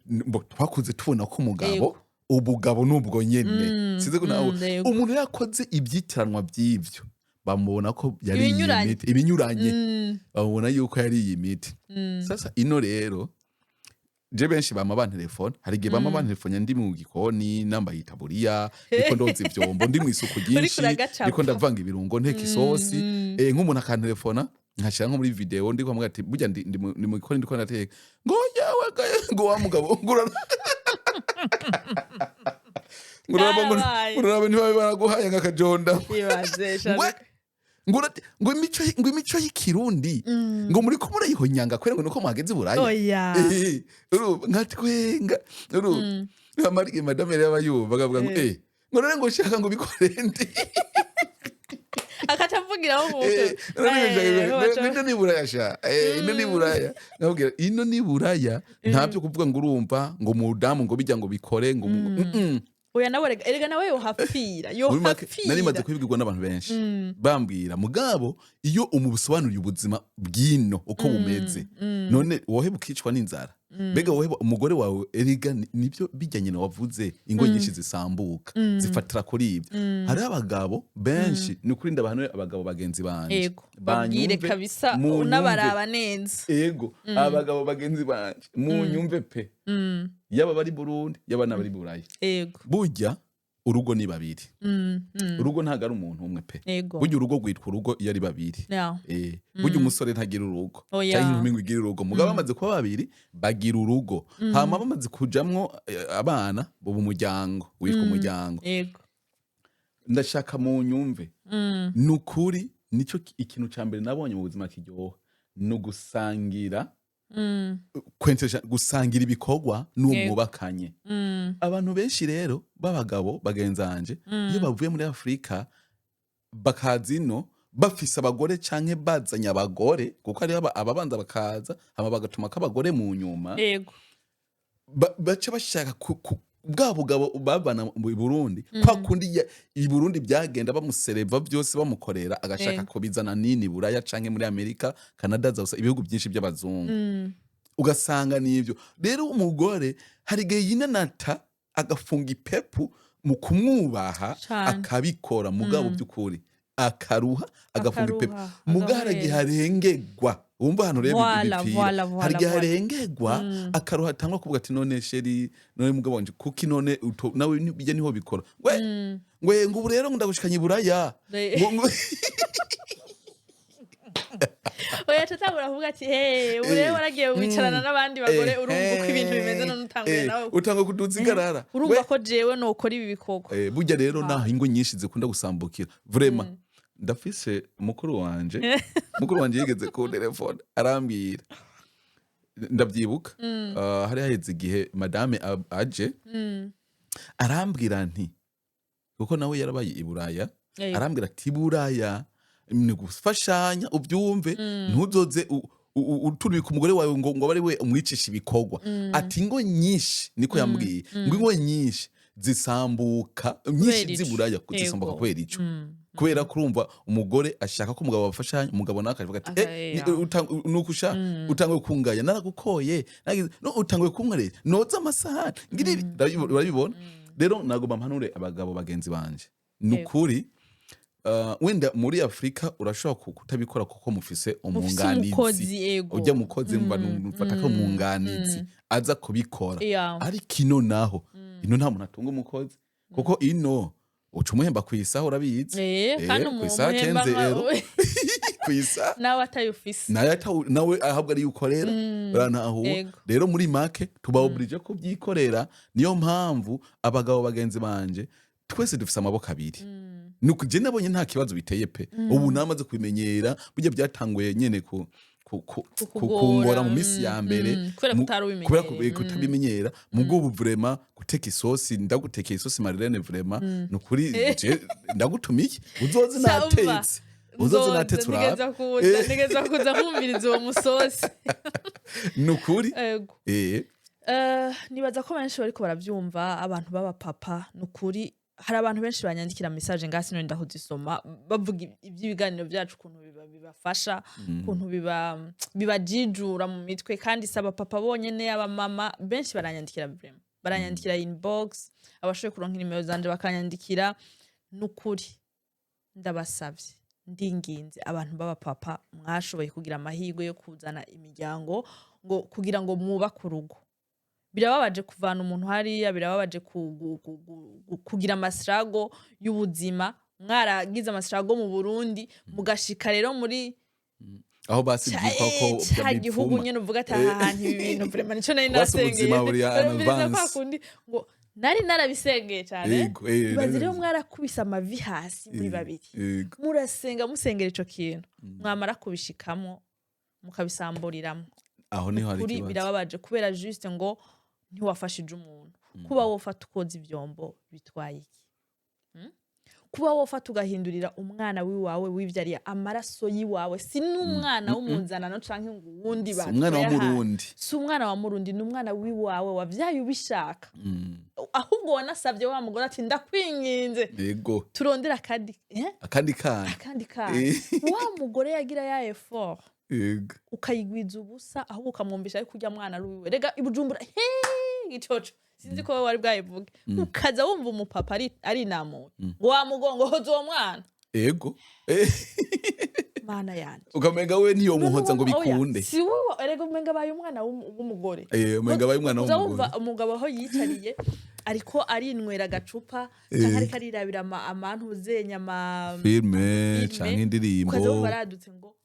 twakuze tubona ko umugabo Ubugabo nubwo nyene, sinzi ko nawe umuntu yakoze ibyitiranwa by'ivyo bamubona ko yariye Ibinyuranye. imiti, ibinyuranye, bamubona yuko yariye imiti. Sasa ino rero je benshi bama bantelefone, hari igihe bama bantelefone ndi mu gikoni nambaye itaburiya, ndiko ndoza ivyombo, ndi mu isuku ryinshi, uragacapa. ndiko ndavanga ibirungo, nteka isosi. Nk'umuntu akantelefona nkashira nko muri video, ndiko amubwira ati burya ndi mu gikoni ndiko ndateka, ngo yewe gaye, ngo wa mugabo, ngo uraraba ngo Karabaye. uraraba ntibabe baraguhaye nk'akajonda. Ibaze. Ngo ngo imico y'ikirundi ngo muri ko murayihonyanga kubera ngo nuko mwageze i Buraya. Oya. Urumva nkatwenga, urumva amarige madame rero aba yumva akavuga ngo ngo none ngo shaka ngo bikore ndi Akaca avugiraho mu none ngo shaka ino ni Buraya sha, ino ni Buraya. Nkabwira ino ni Buraya, nta byo kuvuga ngo urumva ngo mudamu ngo bijya ngo bikore ngo Oya, nawe erega nawe yohapfira. Muri make nari maze Yohapfira. kubibwirwa n'abantu benshi bambwira, mugabo iyo umusobanuriye ubuzima bw'ino uko bumeze, none woheba ukicwa n'inzara? Mbega woheba umugore wawe? Erega nibyo bijya nyina wavuze, ingo nyinshi zisambuka zifatira kuri ibyo. Hariho abagabo benshi, ni ukuri ndabahanure abagabo bagenzi banje. Ego, babwire. Banyumve, Kabisa. munyumve. Unabaraba neza. Ego, abagabo bagenzi banje munyumve pe, yaba bari Burundi, yaba n'abari Buraya, burya urugo ni babiri. Urugo ntabwo ari umuntu umwe pe. Burya urugo rwitwa urugo iyo ari babiri. Burya umusore ntagira urugo Oya. cyangwa inkumi ngo igire urugo. Mugabo bamaze kuba babiri bagira urugo, hama bamaze kujamwo abana buba umuryango, witwa umuryango. Ndashaka mu nyumve. Ni ukuri nicyo ikintu ca mbere nabonye mu buzima kiryoha ni ugusangira, kwentesha, gusangira ibikorwa n'uwo mwubakanye. Abantu benshi rero b'abagabo bagenzanje, iyo bavuye muri Afurika bakaza ino bafise abagore canke bazanye abagore, kuko hariho ababanza bakaza hama bagatuma ko abagore mu nyuma, baca bashaka bwa bugabo bavana mu Burundi, kwa kundi i Burundi byagenda bamusereva byose bamukorera, agashaka kubizana nini Buraya canke muri Amerika, Canada, za ibihugu byinshi by'abazungu. Ugasanga nivyo rero umugore hari igihe yinanata agafunga ipepu mu kumwubaha, akabikora, mugabo by'ukuri akaruha, agafunga ipepu. Akaruha, mugabo hari igihe agahwera. arengegwa, wumva ahantu rero Voilà, bipfira, voilà, hari igihe voilà. arengegwa, akaruha, atangwa kuvuga ati none chéri, none mugabo wanje, kuki none nawe bijya niho bikora we, ngo ubu rero ngo ndagushikanye i Buraya, ngo Oya, tatangura kuvuga ati hey, ubu rero waragiye wicarana n'abandi bagore, urumva uko ibintu bimeze, none utanguye nawe utanga kuduza igarara. Urumva We- ko jewe nokora ibi bikorwa. Burya rero naho ingo nyinshi zikunda gusambukira, vraiment ndafise mukuru wanje yigeze ku telefone arambwira, ndabyibuka, hari haheze igihe madame aje arambwira nti kuko nawe yarabaye i Buraya, arambwira ati i Buraya ni gufashanya, ubyumve, ntuzoze uturubika umugore wawe ngo abe ari we umwicisha ibikorwa. Ati ingo nyinshi, niko yambwiye, ngo ingo nyinshi zisambuka nyinshi Kubera ico. z'i Buraya zisambuka kubera ico, kubera ko urumva umugore ashaka ko umugabo bafashanya, umugabo nawe akavuga ati nuko usha utanguye kungaya, naragukoye, no utanguye kunkorera, noza amasahani, ngira ibi. Urabibona rero, nagomba mpanure abagabo bagenzi banje, ni ukuri, wenda muri Afurika urashobora kutabikora kuko mufise Mufise umwunganizi. umukozi, ego. Ujya mukozi mba mufata ko umwunganizi aza kubikora. Ariko ino naho, ino nta muntu atunga umukozi, kuko ino uca umuhemba ku isaha, urabizi. Kandi ku isaha umuhemba 15 euro ku isaha. Nawe atayufise. Nawe nawe ahabwa ariyo ukorera, urantahura? Rero muri make tuba obligé kubyikorera. Niyo mpamvu abagabo bagenzi banje, twese dufise amaboko abiri. Nuko je nabonye nta kibazo biteye pe. Ubu namaze kubimenyera. Burya byatanguye nyene Kukugora, kungora mu minsi ya mbere, kubera kutari ubimenyereye. Kubera kutabimenyera. Mugo ubu vraiment guteka isosi, ndagutekeye isosi Marilene, vraiment nukuri je ndagutumiye uzoze Sha, umva. natetse, uzoze natetse urabe. Nigeza kuza, nigeza kuza nkumviriza uwo musosi. Nukuri. Ego. Nibaza ko benshi bariko baravyumva, abantu b'abapapa. Nukuri hari abantu benshi banyandikira message ngasi none ndahozisoma, bavuga iby'ibiganiro byacu ukuntu bibafasha, ukuntu bibajijura mu mitwe. Kandi si abapapa bonyene, abamama benshi baranyandikira vraiment. Baranyandikira inbox, abashoboye kuronka inimero zanje bakanyandikira. Nukuri ndabasavye, ndinginze abantu b'abapapa mwashoboye kugira amahirwe yo kuzana imiryango, ngo kugira ngo mwubake urugo. Birababaje kuvana umuntu hariya, birababaje kugira amasirago y'ubuzima. Mwaragize amasirago mu Burundi, mugashika rero muri Aho basi byitwa ko ca gihugu bipfuma. Nyene uvuga ati: "Aha hantu ibi bintu vraiment nico nari Basi narasengeye." ubuzima buri en Urumviriza kwa avance. kundi ngo nari narabisengeye cane. Yego, Ibaze rero mwarakubise amavi hasi muri babiri, murasenga, musengera ico kintu, mwamara kubishikamwo mukabisamburiramwo. Aho niho hari Kuri ikibazo. birababaje kubera juste ngo ntiwafashije umuntu. Kuba wofata ukoza ivyombo bitwaye iki? Kuba wofata ugahindurira umwana wiwawe wivyariye, amaraso yiwawe, si n'umwana w'umuzanano canke ngo uwundi Si umwana batwaye ahandi. w'Umurundi. Si umwana wa Murundi, ni umwana wiwawe wavyaye ubishaka. Ahubwo wanasavye wa mugore ati: "Ndakwinginze, turondere akandi, eh?" Akandi kana. Akandi kana. Wa mugore yagira ya effort, ukayigwiza ubusa, ahubwo ukamwumvisha yuko urya mwana ari uwiwe. Rega i Bujumbura he gicoco, sinzi ko wowe wari bwayivuge, ukaza wumva umupapa ari inamuye ngo wa mugongo hoza uwo mwana. Mana yanje! Ukamenga we ntiyomuhoza ngo Oya, bikunde. Si wowe erega, umenga abaye umwana w'umugore. Umenga abaye umwana Uza w'umugore. wumva umugabo aho yicariye ariko arinywera agacupa canke ariko arirabira amantuzenya ama filme filme, canke indirimbo. Ukaza wumva aradutse ngo: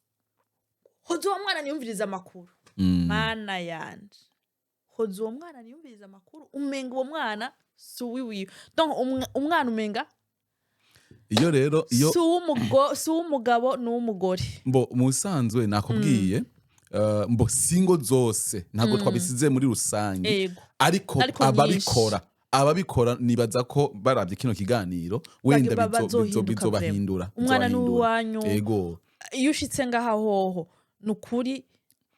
"Hoza uwo mwana niyumvirize amakuru." Mana yanje, hoza uwo mwana niyumvirize amakuru! Umenga uwo mwana si uwiwiwe. Donc umwana umenga Iyo rero iyo si uw'umugabo, ni uw'umugore. Mbo mu busanzwe nakubwiye, mbo singo zose ntabwo twabisize muri rusange, ariko Ariko ababikora nibaza ko barabye kino kiganiro wenda bazohinduka. bizobahindura. Umwana ni bizobahindura. uwanyu. Iyo ushitse ngaha hoho ni ukuri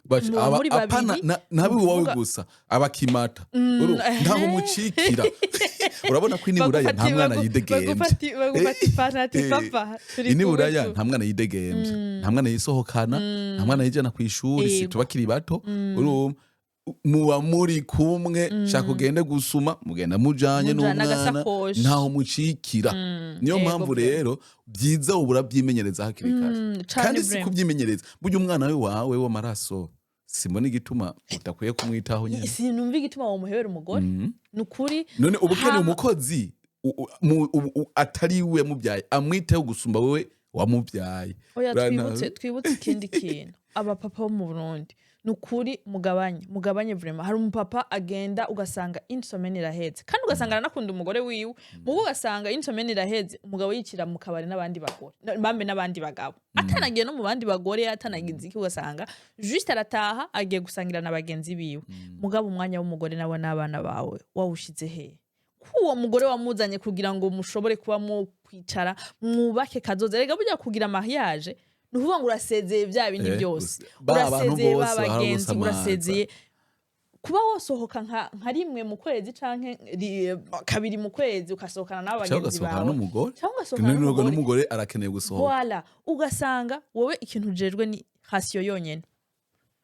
Baca- muri apana babiri, ntabe ni uwawe ukuvuga- gusa, abakimata ntaho mucikira. Urabona ko ini Buraya nta mwana yidegembye. Bagufata ipantaro ati: "Papa, turi Ini kumwe Buraya tu." nta mwana yidegembye, nta mwana yisohokana, nta mwana yijana ku ishuri, si tubakiri bato. Urumva muba muri kumwe, shaka ugende gusuma, mugenda mujanye Mujana n'umwana, n'agasakoshi. ntaho mucikira. Niyo mpamvu rero byiza ubu urabyimenyereza hakiri kare. Cane Kandi si vraiment. kubyimenyereza, burya umwana we wawe w'amaraso simbona igituma udakwiye kumwitaho nyine. Sinumva igituma womuhebera umugore, ni ukuri. None uba ukeneye umukozi atari we yamubyaye amwiteho gusumba wowe wamubyaye? Oya. Twibutse ikindi kintu, abapapa bo mu Burundi, ni ukuri mugabanye, mugabanye vraiment. Hari umupapa agenda ugasanga une semaine iraheze, kandi ugasanga aranakunda umugore wiwe, mugo ugasanga une semaine iraheze umugabo yicira mu kabari n'abandi bagore, bambe n'abandi bagabo, atanagiye no mu bandi bagore, atanagize iki, ugasanga juste arataha agiye gusangira na bagenzi biwe. Mugabo umwanya w'umugore nawe n'abana bawe wawushize hehe? Ko uwo mugore wamuzanye kugira ngo mushobore kuba mu kwicara mwubake kazoza. Rega burya kugira mariage ni ukuvuga ngo urasezeye bya bindi byose. Ba bantu Urasezeye ba bose bahora bagenzi, gusamaza. urasezeye kuba wosohoka nka rimwe mu kwezi canke kabiri mu kwezi, ukasohokana n'abo Cyangwa bagenzi ugasohokana bawe, n'umugore. cyangwa ugasohokana n'umugore. n'umugore. N'umugore arakeneye gusohoka. Voilà, ugasanga wowe ikintu ujejwe ni ration yonyene.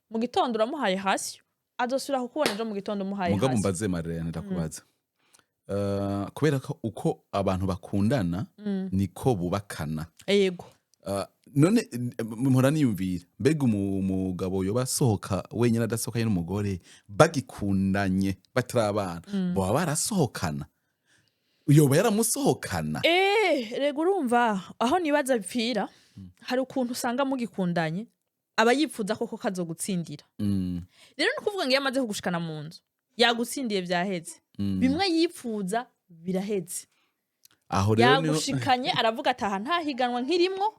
Mu gitondo uramuhaye ration, azosubira kukubona ejo mu gitondo umuhaye Mugabo ration. mbaze Marlene, ndakubaza. Kubera ko uko abantu bakundana niko bubakana. None mpora niyumvira, mbega umugabo yoba asohoka wenyine adasohokanye n'umugore, bagikundanye batari abana, boba barasohokana? Yoba yaramusohokana? Rega urumva aho nibaza bipfira, hari ukuntu usanga mugikundanye aba yipfuza koko kazogutsindira. Rero ni ukuvuga ngo iyo amaze kugushikana mu nzu yagutsindiye, vyaheze. Bimwe yipfuza biraheze. Aho rero niho Yagushikanye, aravuga ati: "Aha nta higanwa nkirimwo."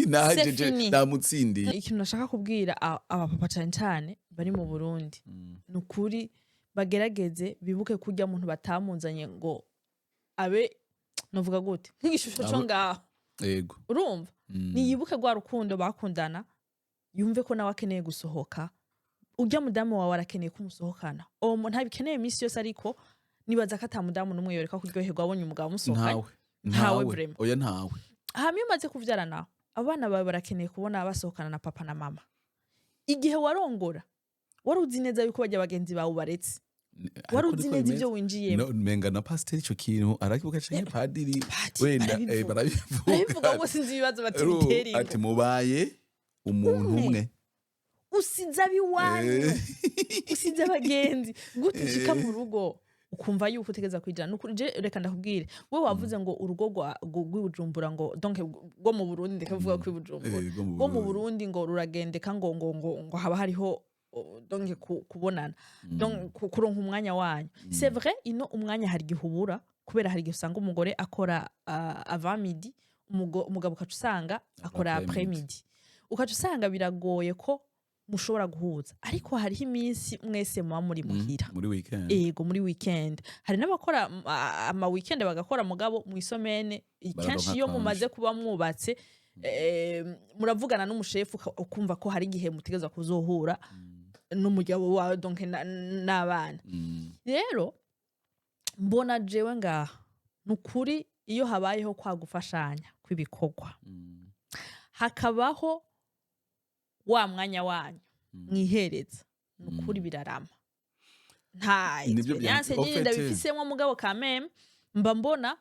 Nahejeje. C'est fini. Namutsindiye. Ikintu nashaka kubwira abapapa cane cane bari mu Burundi, ni ukuri bagerageze bibuke kurya muntu batamuzanye ngo abe, novuga gute, nk'igishusho co ngaho. Urumva, niyibuke rwa rukundo bakundana, yumve ko nawe akeneye gusohoka. Urya mudamu wawe arakeneye kumusohokana. Uwo ntabikeneye iminsi yose, ariko nibaza ko ata mudamu n'umwe yoreka kuryoherwa abonye umugabo amusohokanye. Ntawe. Ntawe vraiment. Oya, ntawe. Hama iyo umaze kuvyara nawe, abana bawe barakeneye kubona basohokana na papa na mama. Igihe warongora wari uzi neza yuko bajya bagenzi bawe ubaretse. Wari Ariko uzi niko neza bimeze. ivyo winjiyemo. No, menga na pasiteri ico kintu arakivuga canke padiri. Padiri, wenda barabivuga. Barabivuga. Barabivuga ngo sinzi ibibazo batibitera ingo. Ati mubaye umuntu Umwe. umwe. Usize ab'iwanyu, usize abagenzi, gute ushika mu rugo ukumva yuko utegeza kwijana? Nukuri je reka ndakubwire, we wavuze ngo urugo rw'i Bujumbura, ngo donc rwo mu Burundi, ndeka kuvuga ko i Bujumbura, Rwo mu rwo mu Burundi. Burundi ngo ruragendeka, ngo haba hariho donc kubonana, donc kuronka umwanya wanyu. C'est vrai, ino umwanya hari igihe ubura, kubera hari igihe usanga umugore akora avant midi, umugabo ukaca usanga akora après après midi. Midi, ukaca usanga biragoye ko mushobora guhuza, ariko hariho iminsi mwese muba muri muhira. Muri weekend. Ego, muri weekend hari n'abakora ama weekend bagakora, mugabo mu isomene Bararonka kenshi iyo congé. mumaze kuba mwubatse, muravugana n'umushefu, ukumva ko hari igihe mutegerezwa kuzohura n'umugabo wawe, donc n'abana. Rero mbona jewe ngaha ni ukuri, iyo habayeho kwa gufashanya kw'ibikorwa, hakabaho wa mwanya wanyu mwihereza, ni ukuri birarama. Nta Nibyo experience nyine en fait, ndabifisemo, mugabo kameme mba mbona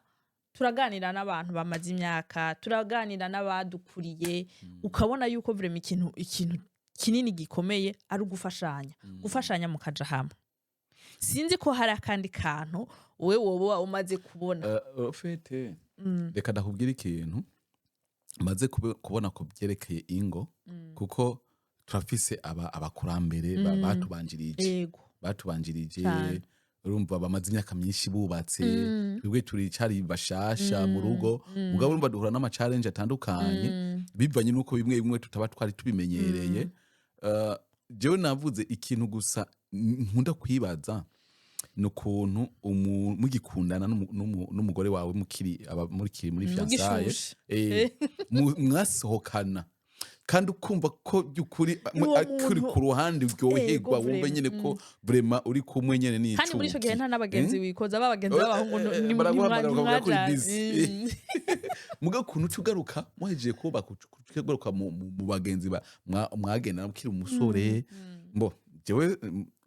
turaganira n'abantu bamaze imyaka, turaganira n'abadukuriye, ukabona yuko vraiment ikintu kinini gikomeye ari ugufashanya, gufashanya mukaja hamwe. Sinzi ko hari akandi kantu wowe woba umaze kubona. En fait, reka ndakubwira ikintu maze kubona ku byerekeye ingo, kuko turafise abakurambere batubanjirije. Batubanjirije. Cane. Urumva bamaze imyaka myinshi bubatse, twebwe turicari bashasha mu rugo, mugabo urumva duhura n'ama challenge atandukanye bivanye n'uko bimwe bimwe tutaba twari tubimenyereye. Jewe navuze ikintu gusa nkunda kwibaza, ni ukuntu mugikundana n'umugore wawe, mukiri mukiri muri fiançailles, Mugishushe. Mwasohokana kandi ukumva ko by'ukuri Uwo kuri muntu ku ruhande uryoherwa, wumva vraiment. nyine ko vraiment uri kumwe nyene n'icuki. Kandi muri ico gihe nta n'abagenzi wikoza, ba bagenzi b'abahungu Baraguhamagara ukavuga ko uri ntimwaja. busy. Muga ukuntu uca ugaruka muhejeje kubaka, uca ugaruka mu bagenzi mwagenda mukiri umusore, mbo jewe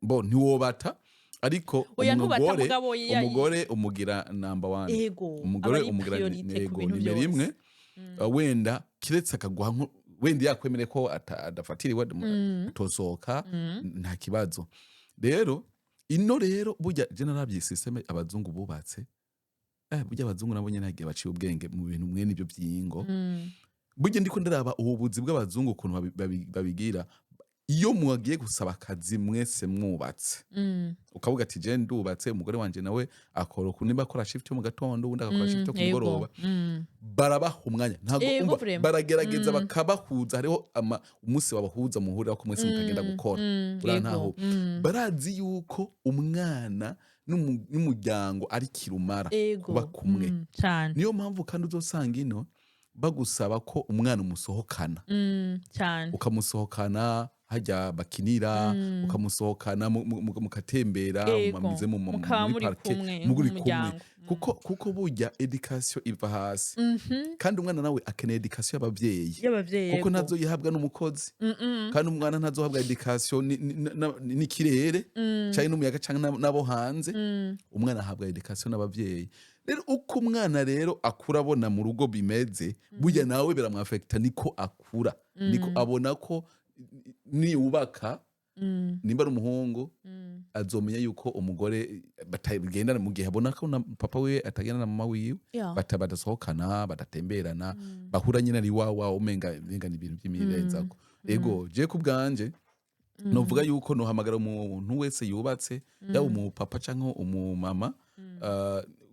mbo ntiwobata, ariko Oya, ntubata, umugore mugabo umugore umugira number one. Umugore aba ari umugira priorité ku nego bintu nimero byose. imwe. Wenda kiretse akaguha wenda yakwemereye ko adafatiriwe, atosohoka, nta kibazo. Rero ino rero burya je naravye système abazungu bubatse, burya abazungu nabo nyene hagiye baciye ubwenge mu bintu mwene ibyo vy'ingo. Burya ndiko ndaraba ububuzi bw'abazungu ukuntu babigira, iyo mwagiye gusaba akazi mwese mwubatse, ukavuga ati je ndubatse, umugore wanje nawe akora uku, nimba akora shift yo mu gatondo, ubundi agakora shift yo ku mugoroba, barabaha umwanya, ntabwo Ego, umva, vraiment. baragerageza bakabahuza. Hariho umunsi babahuza muhurira ko mwese mutagenda gukora. Urantaho barazi yuko umwana n'umuryango ari kirumara kuba kumwe. Cane. Niyo mpamvu kandi uzosanga ino bagusaba ko umwana umusohokana, Cane. ukamusohokana hajya bakinira, ukamusohokana mukatembera, mumize Mukaba muri muri parike, kumwe muri kumwe. nk'umuryango. Kuko burya éducation iva hasi, kandi umwana nawe akeneye éducation y'abavyeyi, y'abavyeyi, kuko ntazo yihabwa n'umukozi, kandi umwana ntazohabwa éducation n'ikirere canke n'umuyaga canke n'abo hanze. Umwana ahabwa éducation n'abavyeyi. Rero uko umwana rero akura abona mu rugo bimeze, burya nawe biramwafekita, niko akura, niko abona ko niyubaka, nimba ari umuhungu, azomenya yuko umugore batagendana, mu gihe abona ko na papa wiwe atagenda na mama wiwe, badasohokana, badatemberana, bahura nyine ari wawa, umenga ni ibintu by'imirenzako. Ego, je ku bwanje novuga yuko nohamagara umuntu wese yubatse, yaba umupapa canke umumama,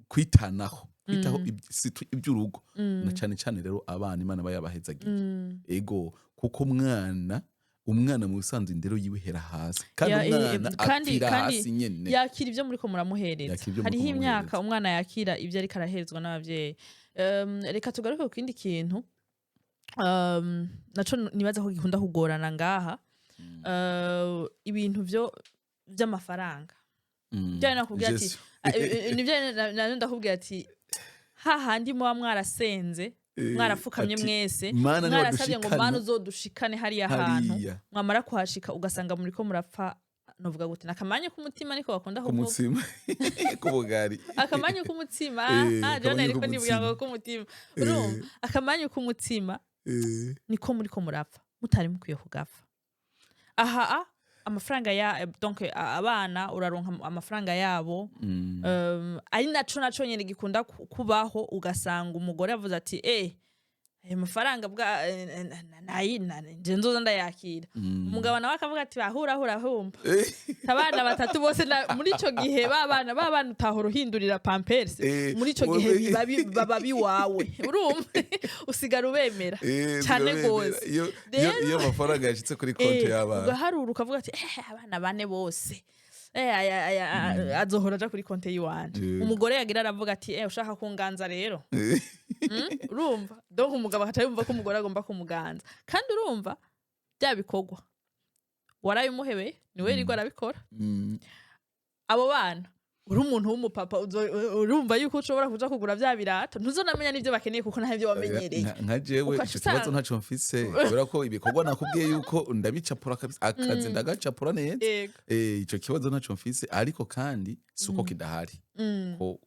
kwitanaho, kwitaho surtout iby'urugo, na cane cane rero abana Imana aba yabahezagiye. Ego, kuko umwana mu bisanzwe indero yiwe ihera hasi, kandi umwana apfira kandi hasi nyene. Yakira ibyo muriko muramuhereza. Yakira ibyo muriko Hariho imyaka muramuhereza. umwana yakira ibyo ariko araherezwa n'abavyeyi. Reka tugaruke ku kindi kintu naco nibaza ko gikunda kugorana ngaha, ibintu vyo vy'amafaranga. Byo nakubwira ati Gestion. Nibyo ndakubwira ati hahandi muba mwarasenze, mwarafukamye ati, mwese, Mana mwarasabye ngo niwadushikana Mana uzodushikane hariya hantu, hariya. mwamara kuhashika ugasanga muriko murapfa. Novuga gute? Nakamanyu k'umutima niko bakunda kuvuga. K'umutsima, k'ubugari. Akamanyu k'umutsima. Ah, jewe Akamanyu nariko nibwira ngo k'umutsima. k'umutima. Urumva, akamanyu k'umutsima niko muriko murapfa mutari mukwiye kugapfa. Aha amafaranga ya, donc abana uraronka amafaranga yabo. Ari naco nyene gikunda kubaho, ugasanga umugore avuze ati: "Ayo mafaranga bwa nayi nje nzoza ndayakira." Umugabo nawe akavuga ati: "Bahura hura humba abana batatu bose muri ico gihe ba bana utahora uhindurira pampers, muri ico gihe baba biwawe." Urumva, usigara ubemera cane Zirabemera. gose. Iyo amafaranga yashitse kuri konti y'abana, ugaharura ukavuga ati: "Abana bane bose, aya, aya, azohora aja kuri konte yiwanje." Umugore yagira aravuga ati: "Ushaka kunganza rero." Urumva, donc umugabo akaca yumva ko umugore agomba kumuganza, kandi urumva bya bikorwa warabimuhebeye, niwe yirirwa arabikora. Abo bana, uri umuntu w'umupapa, urumva yuko ushobora kuja kugura vya birato, ntuzonamenya n'ivyo bakeneye kuko nta byo wamenyereye. Nka jewe Ugaca ico kibazo ntaco mfise, kubera ko ibikorwa nakubwiye yuko ndabicapura kabisa, akazi ndagacapura neza. Ico kibazo ntaco mfise, ariko kandi si uko kidahari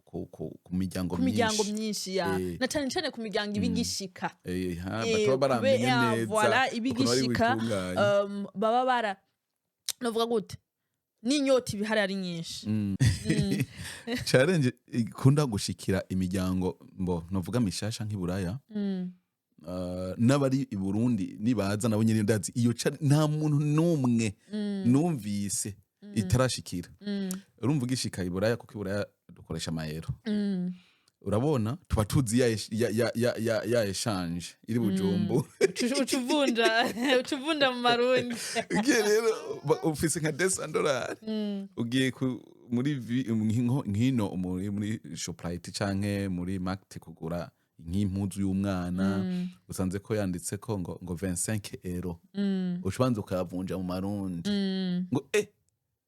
ku miryango Ku miryango myinshi. myinshi ya na cane cane ku miryango ibigishika. Ha, bataba baramenye neza voilà, ukuntu bari ibigishika, butunganye. Baba bara, novuga gute, n'inyota ibihari ari nyinshi. Challenge ikunda gushikira imiryango mbo novuga mishasha nk'iburaya, n'abari i Burundi nibaza nabo nyene, ndazi iyo nta muntu n'umwe numvise itarashikira. Urumva, ugishika i Buraya, kuko i Buraya dukoresha amayero, urabona tuba tuzi ya échange iri Bujumbura. Uca uvunja mu marundi. Ugiye rero ufise nka 200 dolari, ugiye muri nkino muri Shoprite canke muri Market kugura nk'impuzu y'umwana, usanze ko yanditse ko ngo 25 euro, uca ubanza ukayavunja mu marundi, ngo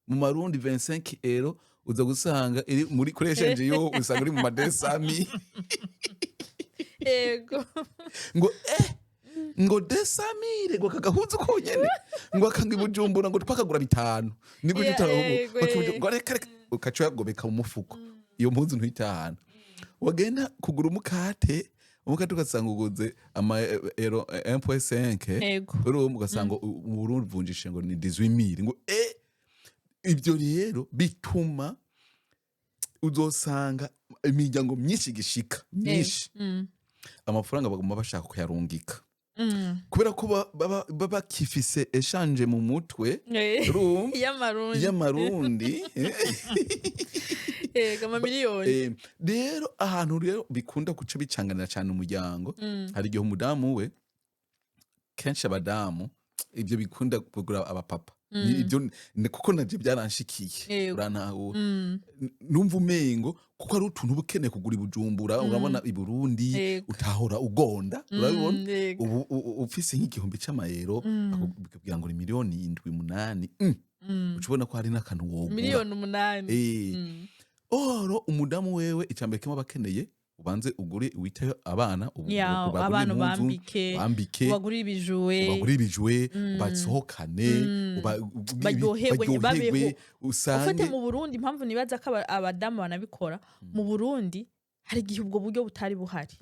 mu marundi 25 euro uza gusanga iri muri kuri échange yo usanga uri mu madesami. Ngo ngo 200 000, ngo kagahuzu konyene, ngo akanga i Bujumbura ngo twakagura bitanu, nibwo ngo reka reka, ukaca uyagobeka mu mufuko, iyo mpuzu ntuyitahana. Wagenda kugura umukate, umukate ugasanga uguze ama euro 1.5. Urumva, ugasanga mu Burundi uvunjishe ngo ni 18 000, ngo ibyo rero bituma uzosanga imiryango myinshi igishika myinshi, amafaranga baguma bashaka kuyarungika kubera ko baba bakifise échange mu mutwe, urumva, y'amarundi. Y'amarundi. Yego, amamiliyoni. Rero ahantu rero bikunda guca bicanganira cyane umuryango, hari igihe umudamu we, kenshi abadamu ibyo bikunda kugura abapapa. Ibyo kuko navyo byaranshikiye. Urantahura? Numva umengo kuko ari utuntu uba ukeneye kugura i Bujumbura, urabona i Burundi utahora ugonda, urabibona? Yego. Ubu ufise nk'igihumbi c'amayero, bakubwira ngo ni miliyoni 7, 8, uca ubona ko hari n'akantu wogura. Miliyoni 8. Oro umudamu wewe, icambere kimwe aba akeneye, ubanze ugure, witeho abana, ubagurire abana, impuzu, ubambike, bambike, ubagurire ibijuwe, ubagurire ibijuwe, basohokane, baryoherwe, baryoherwe, babeho. Usange Ufate mu Burundi, impamvu nibaza ko abadamu banabikora mu Burundi, hari igihe ubwo buryo butari buhari.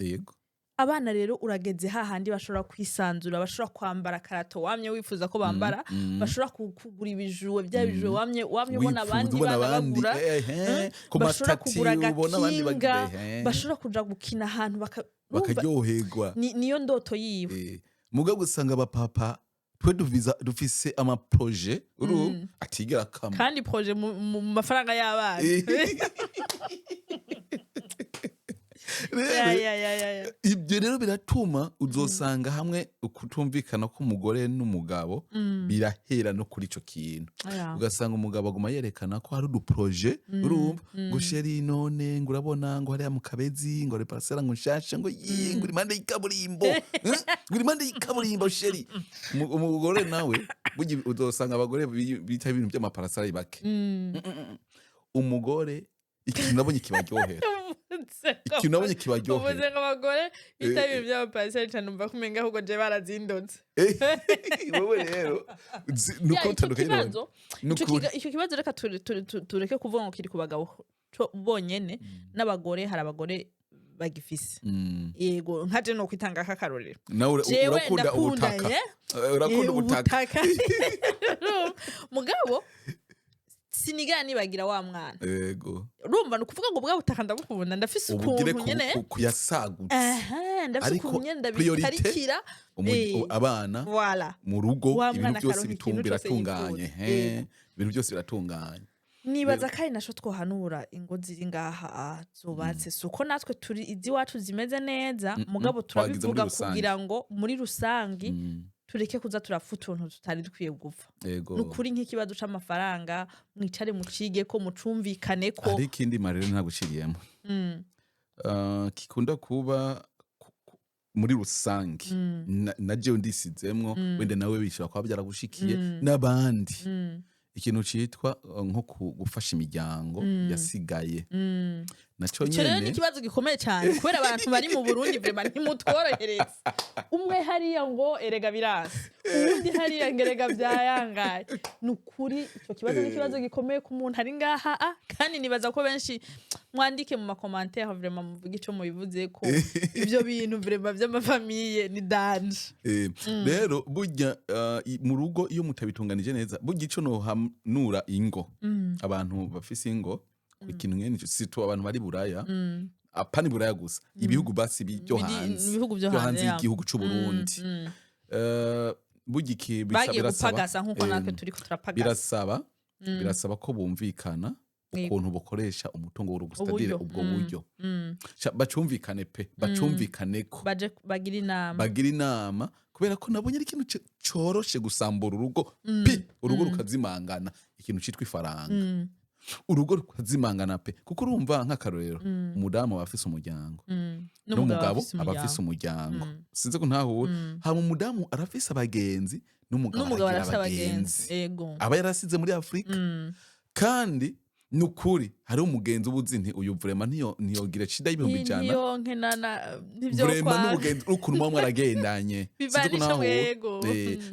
Abana rero urageze hahandi bashobora kwisanzura, bashobora kwambara karato wamye wifuza ko bambara, bashobora kugura ibijuwe, bya bijuwe wamye ubona Wifuza abandi ubona bana abandi, bagura, ku bashobora ma statuts kugura ubona abandi agakinga, bagira, bashobora kuja gukina ahantu urumva, bakaryoherwa. Niyo ndoto yiwe. Mugabo usanga abapapa twe dufise ama projets uru atigera kama. Kandi projet mu mafaranga y'abana. Rero Ya. ibyo rero biratuma uzosanga hamwe ukutumvikana k'umugore n'umugabo birahera no kuri ico kintu. Ugasanga umugabo aguma yerekana ko hari udu projets, urumva, ngo: "Chéri, none ngo urabona ngo hariya mu Kabezi ngo hari parcelle ngo nshasha, ngo yi ngo iri impande y'ikaburimbo, ngo iri impande y'ikaburimbo, chéri." Umugore nawe burya uzosanga abagore bita ibintu by'ama parcelles bake. Umugore ikintu nabonye kibaryohera Ikintu nabonye kibaryohera. Uvuze ngo abagore bitabira ivy'abapasiteri cane, numva ko umenga ahubwo je barazindotse. Wewe rero nuko Ya, ico utandukanye n'abandi. kibazo Nukuri. Ico kibazo reka tureke kuvuga ngo kiri ku bagabo bonyene, n'abagore, hari abagore bagifise. Yego, nkaje no kwitanga k'akarorero. Nawe Jewe urakunda ndakunda, ubutaka. eh? Urakunda ubutaka. Ubutaka, mugabo sinigera nibagira wa mwana. Urumva, ni ukuvuga ngo bwa butaka ndabukunda, ndafise Ubugire ukuntu nyene kuyasagutse. Aha, ndafise Ariko ukuntu nyene priorité, ndabikarikira. Abana Voilà. mu rugo, Wa ibintu mwana byose akaronka ikintu bitumba cose biratunganye. yifuza. He, Yego. ibintu byose biratunganye. Nibaza kandi naco twohanura ingo ziri ngaha zubatse, si uko natwe turi iziwacu zimeze neza, mugabo Twagize muri turabivuga rusange. kugira ngo muri rusangi tureke kuza turapfa utuntu tutari dukwiye gupfa. Ni ukuri, nk'ikibazo c'amafaranga, mwicare mucige ko mucumvikane ko. Hari ikindi marere ntaguciriyemo, kikunda kuba muri rusange, na jewe ndisizemwo, wenda nawe bishobora kuba byaragushikiye n'abandi, ikintu citwa nko gufasha imiryango yasigaye, naco Ico rero ni nyene. ikibazo gikomeye cyane, kubera abantu bari mu Burundi vraiment ntimutworohereza. Umwe hariya ngo erega birasi, uwundi hariya ngo erega byayangaye. Ni ukuri, ico kibazo ni ikibazo gikomeye ku muntu ari ngaha, kandi nibaza ko benshi mwandike mu ma commentaires vraiment muvuge ico mubivuze ko ivyo bintu vraiment vy'ama familles ni danger. Rero burya mu rugo iyo mutabitunganije neza, burya ico nohanura ingo, abantu bafise ingo, ikintu mwene ico, surtout abantu bari Buraya, apana i Buraya gusa, ibihugu basi byo hanze, ibihugu vyo byo hanze, hanze ya. y'igihugu c'u Burundi. Burya iki Bagiye birasaba, gupagasa nk'uko natwe turiko turapagasa. Birasaba ko bumvikana ukuntu bukoresha umutungo w'urugo, c'est-à-dire Uburyo. ubwo buryo. Bacumvikane pe, bacumvikane ko Baje bagira inama. Bagira inama, kubera ko nabonye ari ikintu coroshe gusambura urugo pi, urugo rukazimangana, ikintu citwa ifaranga. Urugo rukazimangana pe, kuko urumva nk'akarorero, umudamu aba afise umuryango, n'umugabo afise aba afise umuryango. Sinzi ko ntahura. Hama umudamu arafise abagenzi, n'umugabo N'umugabo aragira arafise abagenzi. abagenzi aba yarasize muri Afurika. Kandi ni ukuri, hariho umugenzi uba uzi nti uyu vraiment ntiyogira shida y'ibihumbi 100. Ntiyonke ntivyo Vraiment kwanga. n'umugenzi ukuntu muba mwaragendanye. Bivana Sinzi ko ico ntahura. mwego.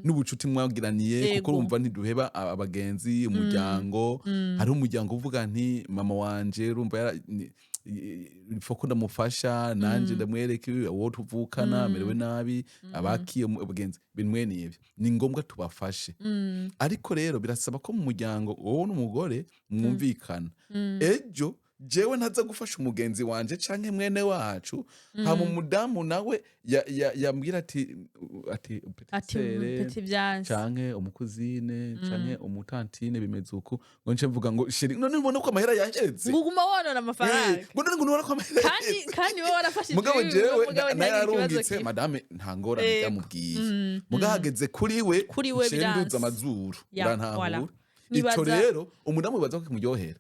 N'ubucuti mwagiraniye, kuko urumva ntiduheba abagenzi, umuryango. Hariho umuryango uvuga nti mama wanje urumva faut ko ndamufasha, nanje ndamwereke uwo tuvukana amerewe nabi, abakiye abagenzi, ibintu mwene ivyo ni ngombwa tubafashe. Ariko rero birasaba ko mu muryango wowe n'umugore mwumvikana. Ejo jewe ntaza gufasha umugenzi wanje canke mwene wacu, hama umudamu nawe yambwira ati Ati "Petite sœur, petit vyanse." canke umu cousine canke umu tantine, bimeze uku, ngo nce mvuga ngo chéri, none ubona ko amahera yaheze. Ngo uguma wonona amafaranga. Ngo none ngo nubona ko amahera Kandi yaheze. kandi wowe warafashije Mugabo ibi, jewe mugabo ntihagire ikibazo nararungitse kimwe. madame, nta ngorane byamubwiye. Mugabo hageze kuri we, Kuri we nce nduza biranse. amazuru. Ya, Urantahura? voilà. Ico rero umudamu wibaza ko kimuryohera?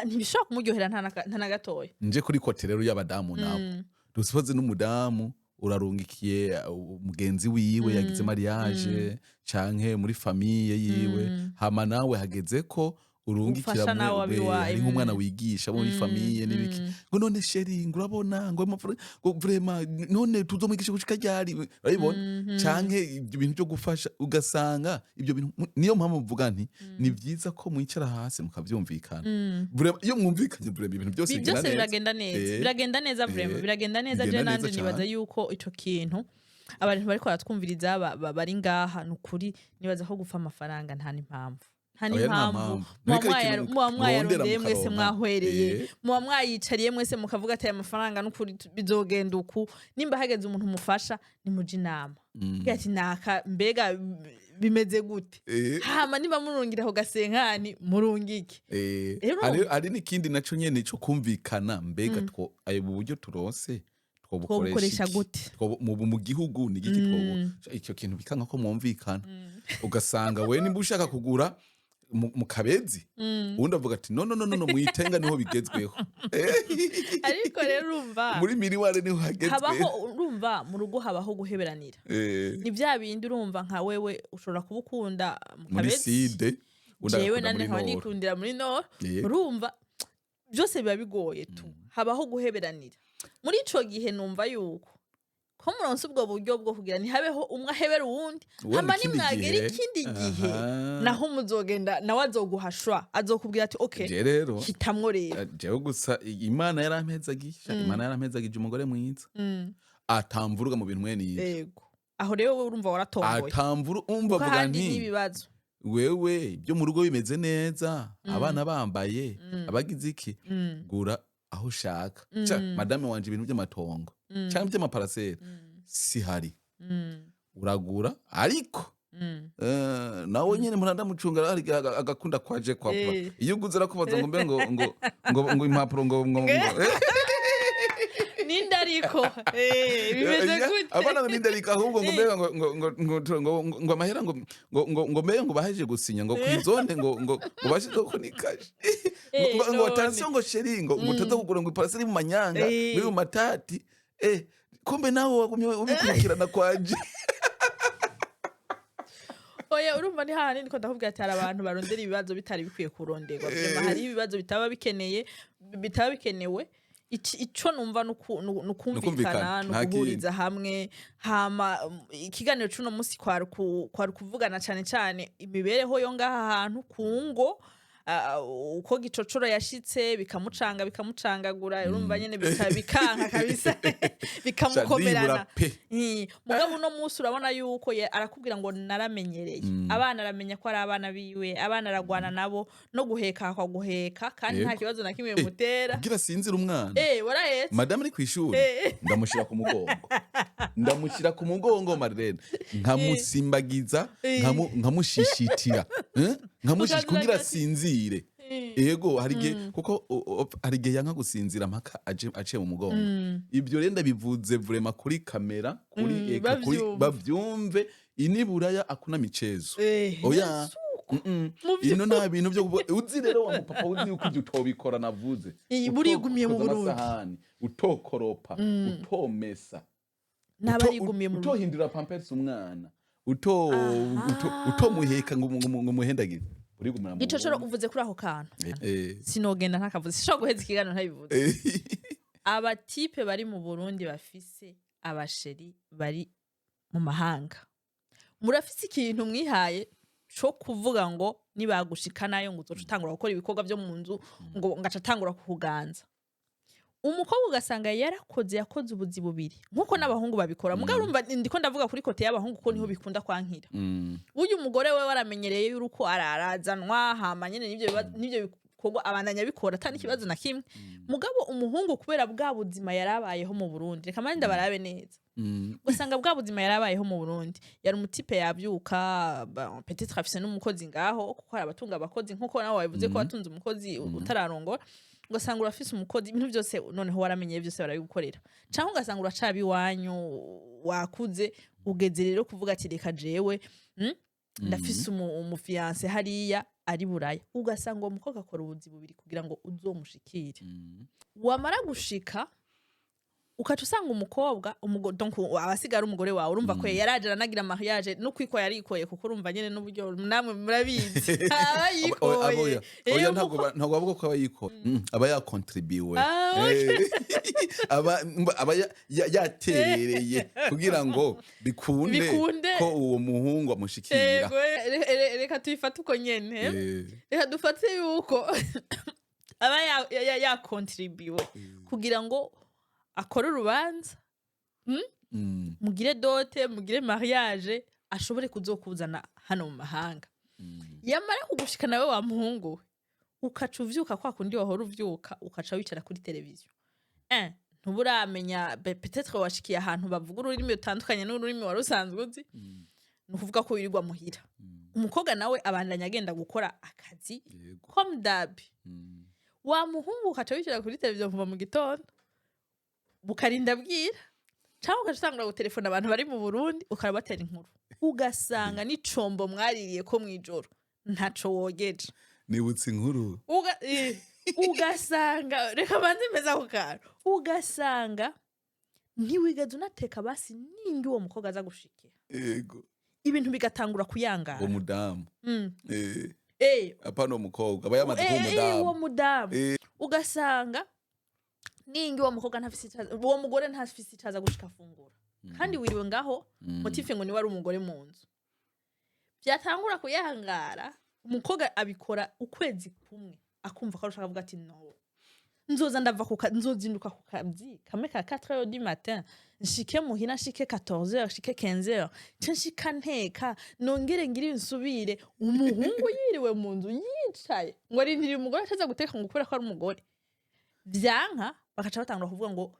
Ntibishobora kumuryohera nta na gatoya. Nje kuri côté rero y'abadamu nabo, dusipoze n'umudamu urarungikiye mugenzi wiwe yagize mariage canke muri famille yiwe, hama nawe hageze ko urungikira Ufasha nawe abiwaye. hari nk'umwana wigisha bo muri famille n'ibiki, ngo none chéri, ngo urabona ngo amafaranga, ngo vraiment none tuzomwigisha gushika ryari? Urabibona? Canke ibyo bintu byo gufasha, ugasanga ibyo bintu niyo mpamvu mvuga nti ni byiza ko mwicara hasi mukavyumvikana. Vraiment, iyo mwumvikanye, vraiment ibintu byose bigenda Byose neza. biragenda neza. Biragenda neza vraiment. Biragenda neza. Je Bigenda nanje neza nibaza cane. yuko ico kintu abantu bariko baratwumviriza bari ngaha, ni ukuri nibaza ko gupfa amafaranga nta n'impamvu, nta Oya, nta n'impamvu. mpamvu. Muba None kari ikintu muba murondera mwayarondeye mwese, mukaronka. mwahwereye, muba mwayicariye mwese, mukavuga ati aya mafaranga n'ukuri bizogenda uku. Nimba hageze umuntu mufasha, nimuje inama. Mbega ati naka, mbega bimeze gute? Hama niba murungira ako gasenkani, murungike. Rero Hari n'ikindi naco nyene co kumvikana, mbega two ayo buryo turonse twobukoresha Twobukoresha iki? gute? Mu gihugu ni igiki twobu icyo kintu bikanga ko mwumvikana, ugasanga we nimba ushaka kugura mu Kabezi, uwundi avuga ati no, no, no, no, no, mwitenga niho bigezweho. Ariko rero urumva Muri miriware niho hagezweho. Habaho, urumva, mu rugo habaho guheberanira. Ni bya bindi, urumva, nka wewe ushobora kuba ukunda mu Muri Kabezi, sud, undi jewe agakunda nane muri nkaba nord. nikundira muri nord. Yego. Urumva byose biba bigoye tu. Habaho guheberanira. Muri ico gihe numva yuko ko muronse ubwo buryo bwo kugira ntihabeho umwe ahebera uwundi. Wenda Hama ikindi nimwagera gihe ikindi gihe, naho muzogenda, nawe azoguhashwa, azokubwira ati: "Okay, Je rero hitamwo rero." Jewe gusa Imana yarampezagiye, Imana yarampezagije umugore mwiza atamvuruga mu bintu mwene ivyo. Ego, aho rero wowe urumva waratomboye. Atamvuru, umva, kuko avuga ahandi nti n'ibibazo. "Wewe ibyo mu rugo bimeze neza, abana bambaye, abagize iki, gura aho ushaka." Ca madame wanje ibintu by'amatongo cyangwa by'amaparcelles si hari, uragura, ariko nawe nyene mpora ndamucunga, hari igihe agakunda kwaje kwa iyo uguze arakubaza ngo mbe ngo impapuro ngo Ninde ariko bimeze gute? Abana ngo ninde ariko, ahubwo ngo mbega ngo amahera ngo mbe ngo baheje gusinya ngo kwizone ngo bashizeho ko ni cash, ngo none. Attention, ngo chéri, ngo utaza kugura ngo iparcelle mu manyanga, muri mu matati, kumbe nawe wagumye ubikurikirana kwaje. Oya, urumva ni hahandi niko ndakubwira ati hari abantu barondera ibibazo bitari bikwiye kuronderwa. Vraiment, hariho ibibazo bitaba bikeneye, bitaba bikenewe. Ico numva nukumvikana, Nukumvikana, nta nuguhuriza hamwe. Hama ikiganiro c'uno musi kwari kuvugana cane cane imibereho yo ngaha hantu ku ngo, uko Gicocoro yashitse bikamucanga, bikamucangagura, urumva nyene bikanka kabisa, bikamukomerana. Ndibura pe. Mugabo uno munsi urabona yuko arakubwira ngo naramenyereye abana, aramenya ko ari abana biwe, abana aragwana nabo, no guheka akaguheka kandi nta kibazo na kimwe bimutera. Kugira sinzira umwana, warahetse. Madamu ari kw'ishuri, ndamushyira ku mugongo, ndamushyira ku mugongo Marlene, nkamusimbagiza, nkamushishitira, eh? Ukagira kugira ati- asinzire. Ego, hari igihe kuko hari igihe yanka gusinzira mpaka aje aciye mu mugongo. Ibyo rero ndabivuze vraiment kuri kamera, kuri eka kuri bavyumve. Bavyumve, iniburaya akuna michezo. Oya. Suko. Mm-mm. Mu Ino nta bintu byo kuvuga uzi rero wa mupapa, uzi yuko ibyo utobikora navuze. Iyi, burigumiye mu Utokoza Burundi. amasahani, utokoropa, utomesa, N'abarigumiye mu Burundi. utohindura pampers umwana, utomuheka ngo umuhendagize, urigumira mu Gicocoro, Burundi. uvuze kuri ako kantu, sinogenda ntakavuze, sinshobora guheza ikiganiro ntabivuze. Abatypes bari mu Burundi bafise abachéris bari mu mahanga, murafise ikintu mwihaye co kuvuga ngo nibagushika nayo ngo uzoca utangura gukora ibikorwa vyo mu nzu, ngo ngaca atangura kukuganza. Umukobwa ugasanga yarakoze, yakoze ubuzi bubiri nkuko n'abahungu babikora, mugabo urumva ndiko ndavuga kuri côté y'abahungu ko niho bikunda kwankira. Burya umugore we waramenyereye yuko ararazanwa, hama nyene n'ivyo bikorwa abandanya abikora ata n'ikibazo na kimwe. Mugabo umuhungu, kubera bwa buzima yarabayeho mu Burundi, reka mande ndabarabe neza, ugasanga bwa buzima yarabayeho mu Burundi, yari umutype yavyuka, peut-être afise n'umukozi ngaho, kuko hari abatunga abakozi nkuko nawe wabivuze ko watunze umukozi utararongora. Ugasanga urafise umukozi, ibintu byose noneho waramenyeye, byose barabigukorera, canke ugasanga uracaba iwanyu, wakuze, ugeze rero kuvuga ati reka jewe, ndafise umufiancé hariya ari Buraya. Ugasanga uwo mukobwa akora ubuzi bubiri kugira ngo uzomushikire. Wamara gushika, ukaca usanga umukobwa donc abasigara umugore wawe, urumva ko yaraje aranagira mariage no kwikoya yarikoye, kuko urumva nyene n'uburyo namwe murabizi aba yikoye. Oya, oya, ntabwo bavuga ko aba yikoye. Aba yakontribuwe. Ah, Aba yaterereye kugira ngo bikunde Bikunde. ko uwo muhungu amushikira. Yego, reka tuyifate uko nyene. Reka dufate yuko aba yakontribuwe kugira ngo akore urubanza, mugire dot, mugire mariage, ashobore kuzokuzana hano mu mahanga. Yamara kugushika nawe wa muhungu we, ukaca uvyuka kwa kundi wahora uvyuka, ukaca wicara kuri televiziyo, ntuburamenya peut-être washikiye ahantu bavuga ururimi rutandukanye n'ururimi wari usanzwe uzi. Ni ukuvuga ko wirirwa muhira, umukobwa nawe abandanya agenda gukora akazi comme d'hab. Wa muhungu ukaca wicara kuri televiziyo kuva mu gitondo bukarinda bwira, cyangwa ugaca utangura gutelefona abantu bari mu Burundi, ukarabatera inkuru, ugasanga n'icombo mwaririye ko mw'ijoro ntaco wogeje. Nibutse inkuru. Ugasanga reka manze meze ako kantu, ugasanga ntiwigeze unateka basi ningi uwo mukobwa aza gushikira, ibintu bigatangura kuyangara. Uwo mudamu. Apana, uwo mukobwa aba yamaze kuba Uwo umudamu. Mudamu. Ugasanga Ningi uwo mukobwa ntafise uwo mugore ntafise icaza gushika afungura, kandi wiriwe ngaho. Motif ngo niwe ari umugore mu nzu, byatangura kuyangara. Umukobwa abikora ukwezi kumwe, akumva ko arusha, avuga ati: "No nzoza ndava ku nzozinduka ku kazi kamwe ka 4 heures du matin, nshike muhira, nshike 14 heures, nshike 15 heures, nce nshika nteka, nongere ngire nsubire." Umuhungu yiriwe mu nzu yicaye ngo arindiriye umugore ataza guteka, ngo kubera ko ari umugore. Vyanka, bakaca batangura kuvuga ngo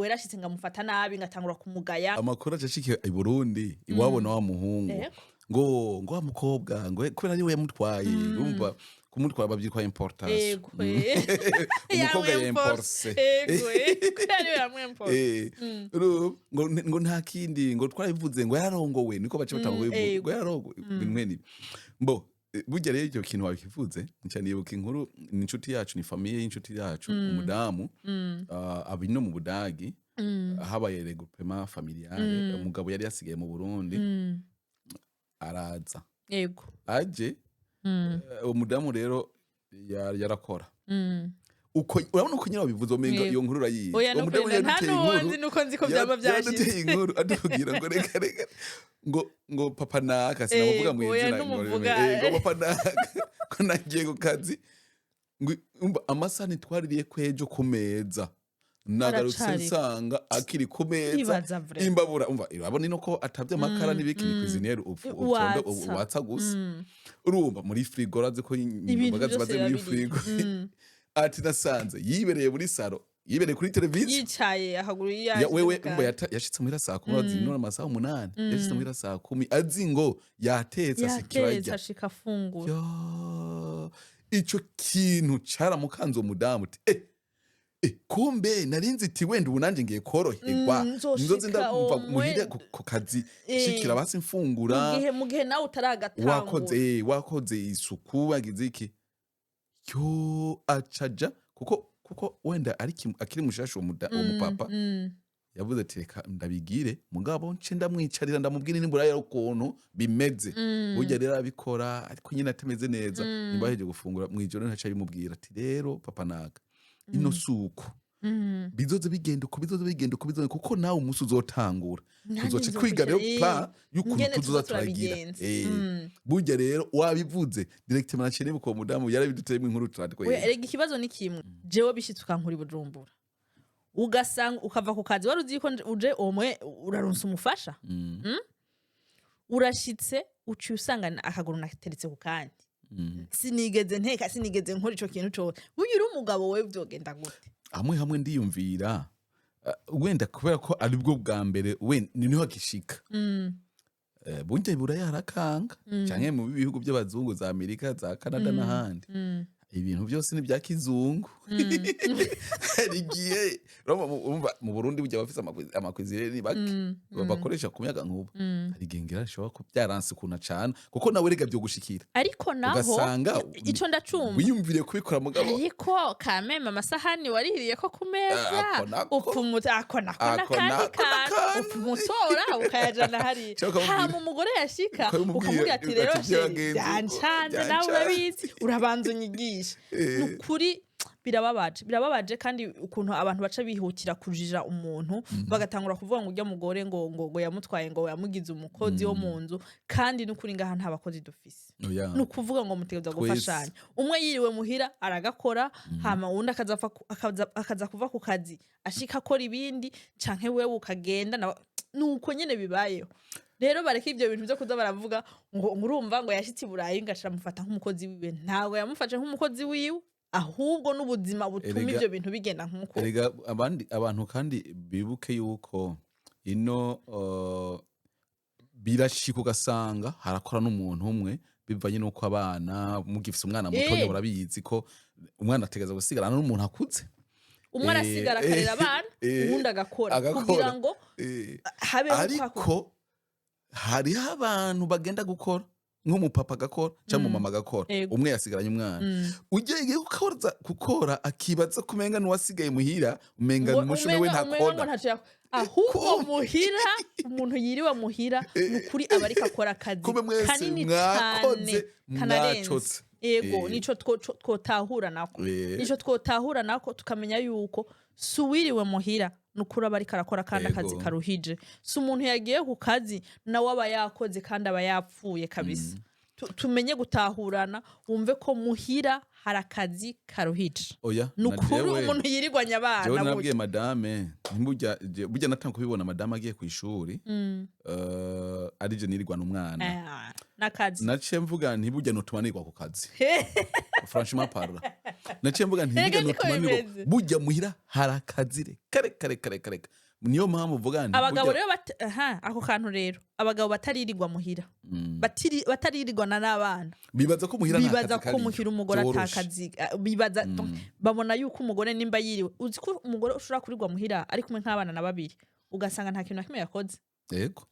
yarashitse, ngamufata nabi, ngatangura kumugaya. Amakuru acashike i Burundi iwabo na wa muhungu, ngo wa mukobwa, ngo kubera ariwe yamutwaye. Urumva kumutwara babyitwa importation. Ego. Umukobwa yimporse. Ego, kubera ariwe yamwimporse. Ngo nta kindi, ngo twarabivuze, ngo yararongowe, niko baca batanga kubivuga. Ngo yararongowe, ibintu mwene ibi. Mbo burya rero icyo kintu wabikivuze, nca nibuka inkuru. Ni inshuti yacu, ni famille y'inshuti yacu, umudamu aba ino mu Budagi. Habaye regroupement familial, umugabo yari yasigaye mu Burundi, araza. Aje, umudamu rero yarakora. Uko urabona uko nyine wabivuze, umenga iyo nkuru urayizi. Oya. Uwo mudamu Nukuri nta yaduteye n'uwo inkuru. nzi, nuko nzi ko byaba byashitse. Yaraduteye inkuru, atubwira ngo reka reka, ngo papa naka, sinamuvuga mu Oya, izina, ngo numuvuga. Ngo papa naka, ko nagiye ku kazi, ngo umva amasahani twaririye ko ejo ku meza, nagarutse Aracarika. nsanga akiri ku meza. Ibaza vraiment. Imbabura, umva, urabona ino ko atavye amakara n'ibiki, ni cuisinière Watsa. watsa gusa. Urumva muri frigo, urazi ko Ibintu imboga ziba byose ziri muri biba biri. frigo. Ati nasanze yibereye muri salon, yibereye kuri televiziyo. Yicaye akaguru. Ya, wewe umva, yashitse muhira saa 10, azi none amasaha 8, yashitse muhira saa 10, azi ngo yatetse, asikira Yatetse, arya. ashika afungura. Ya, ico kintu caramukanze uwo mudamu, uti kumbe narinzi iti wenda ubu nanje ngiye koroherwa, Nzoshika nzoze ndumva muhira ku kazi, shikira basi mfungura. Mu gihe nawe utaragatangura. Wakoze isuku, wagize iki, yo acaja kuko wenda ari akiri mushasha uwo mupapa, yavuze ati: "Reka ndabigire, mugabo nce ndamwicarira, ndamubwira nimbura rero ukuntu bimeze." Burya rero abikora ariko nyine atameze neza. Nimba ahejeje gufungura mwijoro, ntaca bimubwira ati: "Rero papa naka, ino suku bizoze bigenda uko, bizoze bigenda uko, bizoze, kuko nawe umunsi uzotangura Nanjye tuzoca twiga rero nzokwicara, plan y'ukuntu ingene tuzoza tuzoza turagira." turabigenza. Burya rero wabivuze directement, naciye nibuka uwo mudamu yarabiduteyemo inkuru Oya, turatwega. erega ikibazo ni kimwe. Jewe bishitse ukankura i Bujumbura, ugasanga ukava ku kazi, wari uzi ko uje omwe uraronsa umufasha. Urashitse, uciye usanga akaguru nateretse ku kandi, sinigeze nteka, sinigeze nkora ico kintu cose. Burya uri umugabo, wewe vyogenda gute? Hamwe hamwe ndiyumvira, wenda kubera ko aribwo bwa mbere, wenda niho agishika. Burya buraya harakanga, canke mu bihugu by'abazungu, za Amerika, za Canada n'ahandi, ibintu byose ni bya kizungu. Hari igihe urumva mu Burundi burya abafise ama cuisinier ni bake bakoresha ku muyaga nkuba. Hari igihe ngira bishobora ko byaranse ukuntu acana, kuko nawe rega byo gushikira Ariko naho ugasanga ico ndacumva. wiyumviriye kubikora, mugabo Ariko kameme amasahani waririye ko ku meza, Ako nako. upfumuta ako nako Ako n'akandi nako kantu, n'akandi. upfumutora ukayajana hariya. Cyangwa ukamubwira- Hama umugore yashika, ukamubwira ukamubwira ati: "Rero ati, chéri, byagenze uko, byancanze, nawe byancanze." urabizi, urabanza unyigishe." Ni ukuri birababaje, birababaje. Kandi ukuntu abantu baca bihutira kujija umuntu, bagatangura kuvuga ngo urya mugore ngo yamutwaye, ngo yamugize umukozi wo mu nzu. Kandi n'ukuri ngaha nta bakozi dufise. Oya. Ni ukuvuga ngo mutegerezwa Twese. gufashanya. Umwe yiriwe muhira aragakora, hama uwundi akaza kuva ku kazi ashika akora ibindi, canke wewe ukagenda nuko nyene bibayeho. Rero bareka ivyo bintu vyo kuza baravuga ngo urumva ngo yashitse i Burayi, ngo aca amufata nk'umukozi wiwe. Ntabwo yamufashe nk'umukozi wiwe, ahubwo n'ubuzima butuma ivyo bintu bigenda nk'uko. Erega abandi abantu kandi bibuke yuko ino birashika ugasanga harakora n'umuntu umwe, bivanye n'uko abana mugifise umwana mutonya. Murabizi ko umwana ategereza gusigarana n'umuntu akuze. Umwe arasigara akarera abana, uwundi agakora agakora. kugira ngo habeho Ariko hariho abantu bagenda gukora, nk'umupapa agakora cyangwa umumama agakora, umwe yasigaranye umwana. Ugiye gukora akibaza ko umenga n'uwasigaye muhira, umenga umushume we umenga ngo ntakora. Ntaco ahubwo muhira, umuntu yiriwe muhira, ni ukuri aba ariko akora akazi Kumbe mwese kanini mwakoze, cane kanarenze. mwacotse. Ego, nico twotahura nako. Nico twotahura nako, tukamenya yuko si uwiriwe muhira nukuri aba ariko arakora kandi akazi karuhije, si umuntu yagiye ku kazi nawe aba yakoze kandi aba yapfuye kabisa. Tumenye gutahurana, wumve ko muhira hari akazi karuhije. Oya. Ni Na ukuri umuntu yirirwanya abana jewe narabwiye burya. Madame ntiburya burya natanga kubibona madame agiye ku ishuri, arije nirirwana umwana. Ah, n'akazi. Naciye mvuga nti burya notuma nirwa ku kazi, franchement parlant. Naciye mvuga nti Erega burya niko notuma nirwa bimeze. Burya muhira hari akazi, reka reka reka reka reka. Niyo mpamvu mvuga nti Abagabo burya rero aha, ako kantu rero, abagabo bataririrwa muhira, bataririrwana n'abana, bibaza ko muhira nta bibaza kazi ko kariyo. muhira umugore Vyoroshe. atakazi, bibaza, babona yuko umugore nimba yiriwe, uzi ko umugore ushobora kurirwa muhira ari kumwe nk'abana na babiri, ugasanga nta kintu na kimwe yakoze,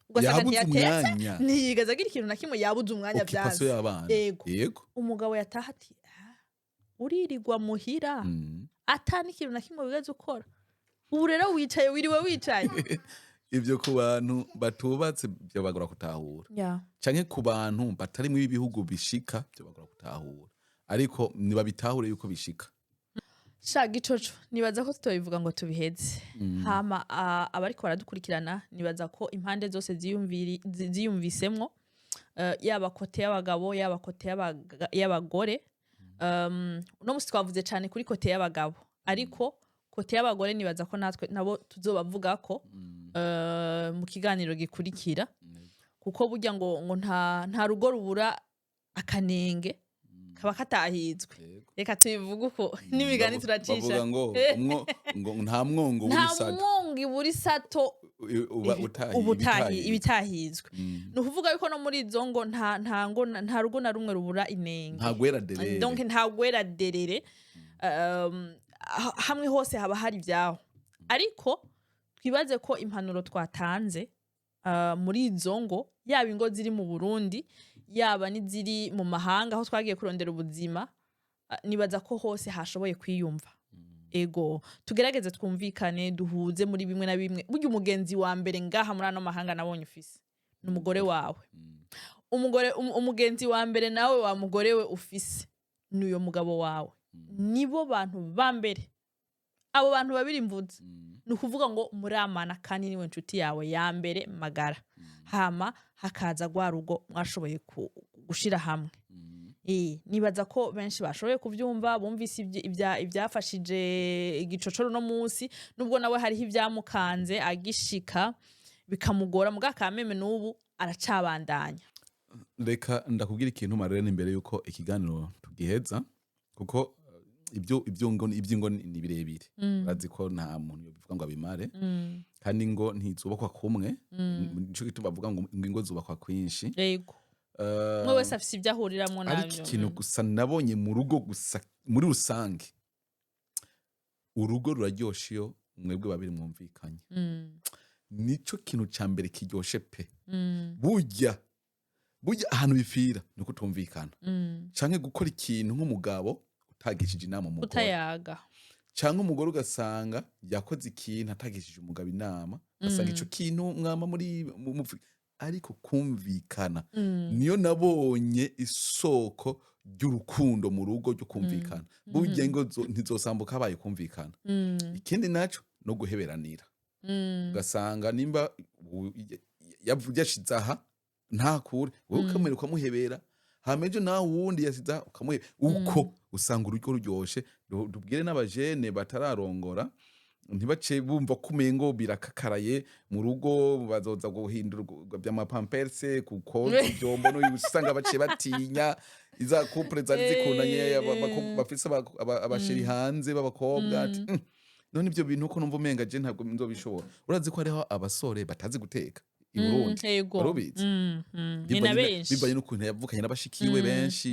ugasanga Yabuze ntiyatetse, umwanya. ntiyigeze agira ikintu na kimwe, yabuze umwanya. Occupation Byanze. y'abana. Yego. Umugabo yataha ati: "Ah, uririrwa muhira ata n'ikintu na kimwe wigeze ukora, ubu rero wicaye, wiriwe wicaye." Ivyo ku bantu batubatse byobagora gutahura, canke ku bantu batari muri ibihugu bishika byobagora gutahura, ariko ntibabitahure yuko bishika. Sha Gicoco, nibaza ko tutobivuga ngo tubiheze. Hama abariko baradukurikirana, nibaza ko impande zose ziyumvisemwo, yaba côté y'abagabo, yaba côté y'abagore. Uno musi twavuze cane kuri côté y'abagabo, ariko côté y'abagore nibaza ko natwe nabo tuzobavuga ko mu kiganiro gikurikira, kuko burya ngo nta rugo rubura akanenge kaba katahizwe. Reka tubivuge uko, n'imigani turacisha. Bavuga ngo ngo nta mwongo Nta w'urisato mwongo ibura isato. Uba utahi Ubutahi ibitahizwe. Ibitahizwe. Ni ukuvuga yuko no muri izo ngo nta ngo nta rugo na rumwe rubura inenge. Nta gwera derere. Donc nta gwera derere. Hamwe hose haba hari ibyaho, ariko twibaze ko impanuro twatanze muri izo ngo, yaba ingo ziri mu Burundi, yaba n'iziri mu mahanga aho twagiye kurondera ubuzima, nibaza ko hose hashoboye kwiyumva. Ego, tugerageze twumvikane, duhuze muri bimwe na bimwe. Burya umugenzi wa mbere ngaha muri ano mahanga nabonye ufise ni umugore wawe. Umugore umugenzi wa mbere nawe wa mugore we ufise ni uyo mugabo wawe. Nibo bantu ba mbere, abo bantu babiri mvuze. Ni ukuvuga ngo muramana kandi niwe nshuti yawe ya mbere magara. Hama hakaza rwa rugo mwashoboye gushira hamwe. Nibaza ko benshi bashoboye kuvyumva, bumvise ivyafashije Igicocoro no munsi, nubwo nawe hariho ibyamukanze agishika bikamugora, muga kameme n'ubu aracabandanya. Reka ndakubwira ikintu, Marlene, imbere yuko ikiganiro tugiheza, kuko ibyo ngo iby'ingo ni birebire. Urazi ko nta muntu yobivuga ngo abimare, kandi ingo ntizubakwa kumwe. Nico gituma bavuga ngo ingo zubakwa kwinshi. Umwe wese afise ibyo ahuriramwo Ariko navyo. ikintu gusa nabonye mu rugo gusa muri rusange, urugo ruraryoshe iyo mwebwe babiri mwumvikanye. Nico kintu ca mbere kiryoshe pe. Burya ahantu bipfira ni kutumvikana, canke gukora ikintu nk'umugabo utagishije inama umugore, Utayaga. canke umugore ugasanga yakoze ikintu atagishije umugabo inama, ugasanga ico kintu mwama muri ariko kumvikana niyo nabonye isoko ry'urukundo mu rugo, ryo kumvikana. Burya ingo ntizosambuka habaye kumvikana. Ikindi naco no guheberanira, ugasanga nimba yashize aha ntakure, wowe ukamwereka, ukamuhebera, hama ejo nawe uwundi yasize aha ukamuhebera, uko usanga urugo ruryoshe. Tubwire n'abajene batararongora ntibace bumva ko umengo birakakaraye mu rugo, bazoza guhindura vy'amapamperse, kukoza ivyombo, no usanga baciye batinya iza couple zari zikundanye, bafise abasheri hanze b'abakobwa, ati: None ivyo bintu ko numva umenga je ntabwo nzobishobora." Urazi ko hariho abasore batazi guteka i Burundi? Ego. Wari ubizi? Ni na benshi. Bivanye n'ukuntu yavukanye n'abashikiwe benshi,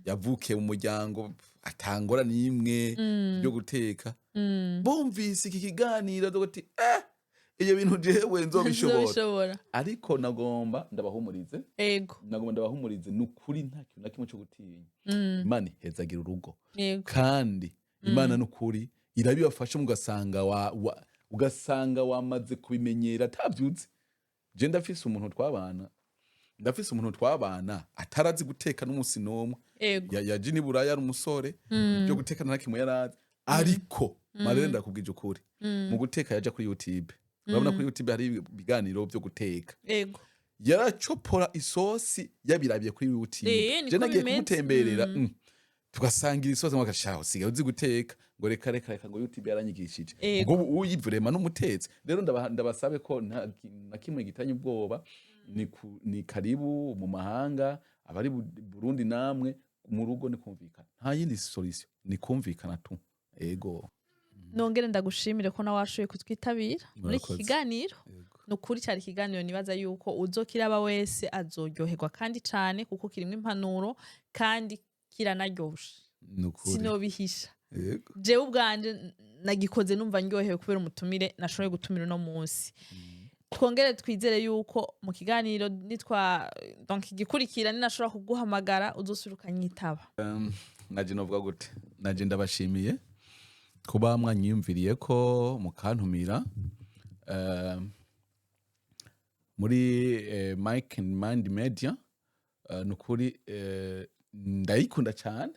yavukiye mu muryango atangora n'imwe byo guteka. Bumvise iki kiganiro avuga ati: "Eh, ibyo bintu jewe nzobishobora." Nzobishobora. Ariko nagomba ndabahumurize. Nagomba ndabahumurize, ni ukuri nta kintu na kimwe cyo gutinya. Imana ihezagira urugo. Kandi Imana n'ukuri irabibafasha, mugasanga ugasanga wamaze kubimenyera atabyutse. Je ndafise umuntu twabana. Ndafise umuntu twabana atarazi guteka n'umunsi n'umwe. Yaje ni Buraya ari umusore, byo guteka nta kimwe yarazi, ariko Marene, ndakubwije ukuri, mu guteka yaja kuri YouTube. Urabona kuri YouTube hari ibiganiro byo guteka. Yaracopora isosi yabirabiye kuri YouTube. Niko Je nagiye bimeze. kumutemberera, tugasangira isosi, ngo akashaho usigaye uzi guteka, ngo reka reka reka, ngo YouTube yaranyigishije. Ubwo uyi vraiment n'umutetsi. Rero ndabasabe ko nta na kimwe gitanye ubwoba, ni karibu mu mahanga, abari Burundi namwe mu rugo, ni kumvikana, nta yindi solution, ni kumvikana tu. Ego. Nongere ndagushimire ko nawe washoboye kutwitabira muri iki Murakoze. kiganiro. Ni ukuri cyari ikiganiro nibaza yuko uzokiraba wese azoryoherwa kandi cane, kuko kirimo impanuro kandi kiranaryoshe. Ni ukuri. Sinobihisha. Jewe ubwanje nagikoze numva ndyohewe kubera umutumire nashoboye gutumira uno munsi. Twongere twizere yuko mu kiganiro nitwa donc igikurikira, ninashobora kuguhamagara, uzosubira ukanyitaba. Naje novuga gute, naje ndabashimiye kuba mwanyiyumviriye ko mukantumira muri Mike and Mind Media. Nukuri ndayikunda cyane,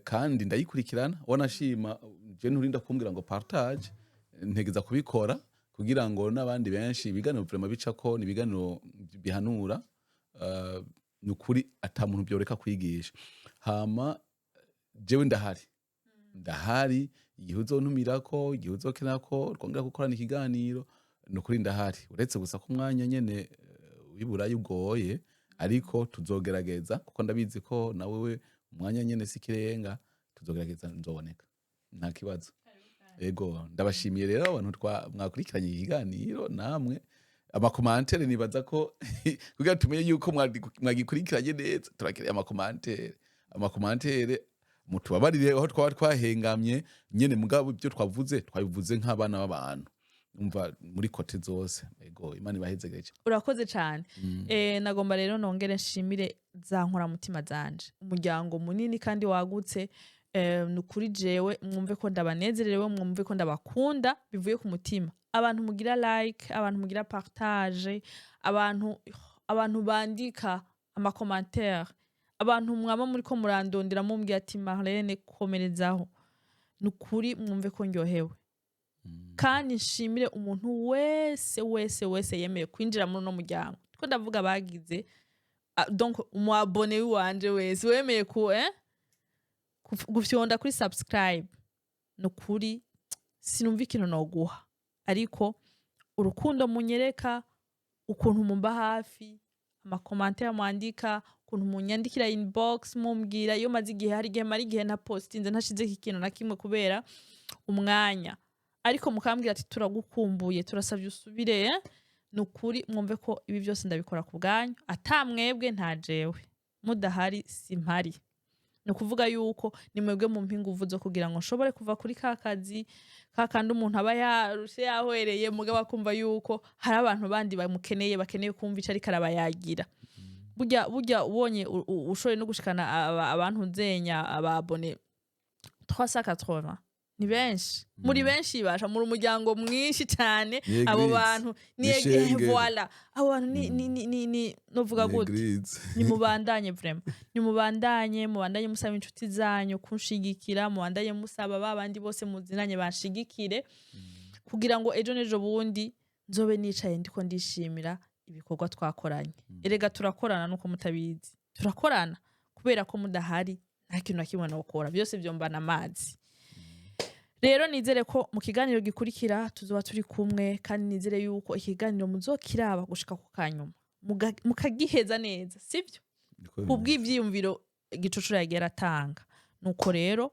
kandi ndayikurikirana. Wanashima je nturinda kumbwira ngo partage, ntegeza kubikora kugira ngo n'abandi benshi ibiganiro vraiment bicako ni ibiganiro bihanura. Nukuri ata muntu byoreka kwigisha. Hama jewe ndahari, ndahari igihe uzontumirako, igihe uzokenera ko twongera gukorana ikiganiro, nukuri ndahari, uretse gusa ko umwanya nyene w'Iburayi ugoye, ariko tuzogerageza kuko ndabizi ko nawe we umwanya nyene si ikirenga. Tuzogerageza, nzoboneka, nta kibazo. Ego, ndabashimiye rero abantu mwakurikiranye ikiganiro, namwe ama commentaires. Nibaza ko kugira tumenye yuko mwagikurikiranye neza, turakeneye ama commentaires. Ama commentaires, mutubabarire aho twaba twahengamye nyene, mugabo ibyo twavuze twabivuze nk'abana b'abantu, umva, muri côté zose. Ego, Imana ibahezegere. Urakoze cyane. Nagomba rero nongere nshimire za nkoramutima zanje, umuryango munini kandi wagutse. Ni ukuri jewe mwumve ko ndabanezerewe, mwumve ko ndabakunda bivuye ku mutima. Abantu mugira like, abantu mugira partage, abantu bandika ama commentaires, abantu mwaba muriko murandondera mumbwira ati: "Marlene, komerezaho." Ni ukuri mwumve ko ndyohewe. Kandi nshimire umuntu wese wese wese yemeye kwinjira muri uno muryango. Ko ndavuga bagize donc umu abonné wanje wese wemeye ku gufyonda kuri subscribe, ni ukuri sinumva ikintu noguha, ariko urukundo munyereka, ukuntu mumba hafi, ama commentaires mwandika, ukuntu munyandikira inbox mumbwira iyo maze igihe, hari igihe mara igihe ntapostinze, ntashizeko ikintu na kimwe kubera umwanya, ariko mukambwira ati: "Turagukumbuye, turasabye usubire." Ni ukuri mwumve ko ibi byose ndabikora ku bwanyu. Ata mwebwe nta jewe, mudahari simpari. Ni ukuvuga yuko ni mwebwe mumpa inguvu zo kugira ngo nshobore kuva kuri ka kazi ka kandi umuntu aba yarushe yahwereye, mugabo akumva yuko hari abantu bandi bamukeneye, bakeneye kumva ico ariko arabayagira. Burya ubonye ushoboye no gushikana abantu nzenya aba abonnés 380, ni benshi, muri benshi basha muri umuryango mwinshi cyane. Ni Abo église. bantu ni Ni ishengero. Voilà, abo bantu ni novuga Ni gute? église. Nimubandanye vraiment, nimubandanye, mubandanye musaba inshuti zanyu kunshigikira, mubandanye musaba ba bandi bose muzinanye banshigikire, kugira ngo ejo n'ejo bundi nzobe nicaye ndiko ndishimira ibikorwa twakoranye. Erega turakorana, nuko mutabizi, turakorana kubera ko mudahari nta kintu na kimwe nokora, byose vyombana amazi. Rero nizere ko mu kiganiro gikurikira tuzoba turi kumwe, kandi nizere yuko ikiganiro muzokiraba gushika ku kanyuma, mukagiheza neza, sibyo? Niko bimeze. Kubw'ivyiyumviro Gicucura yagiye aratanga. Nuko rero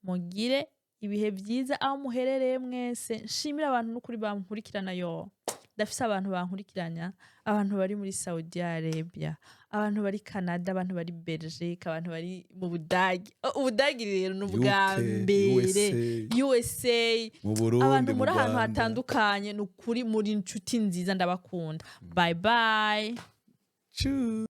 mugire ibihe byiza aho muherereye mwese. Nshimire abantu n'ukuri bankurikirana. Yo, ndafise abantu bankurikiranya, abantu bari muri Saudi Arabia, abantu bari Canada, abantu bari Belgique, abantu bari mu Budagi. Oh, Ubudagi rero ni ubwa UK, mbere. USA, USA, mu Burundi, abantu mu muri ahantu Rwanda. hatandukanye. Ni ukuri muri inshuti nziza, ndabakunda. Bye bye. Tschüss.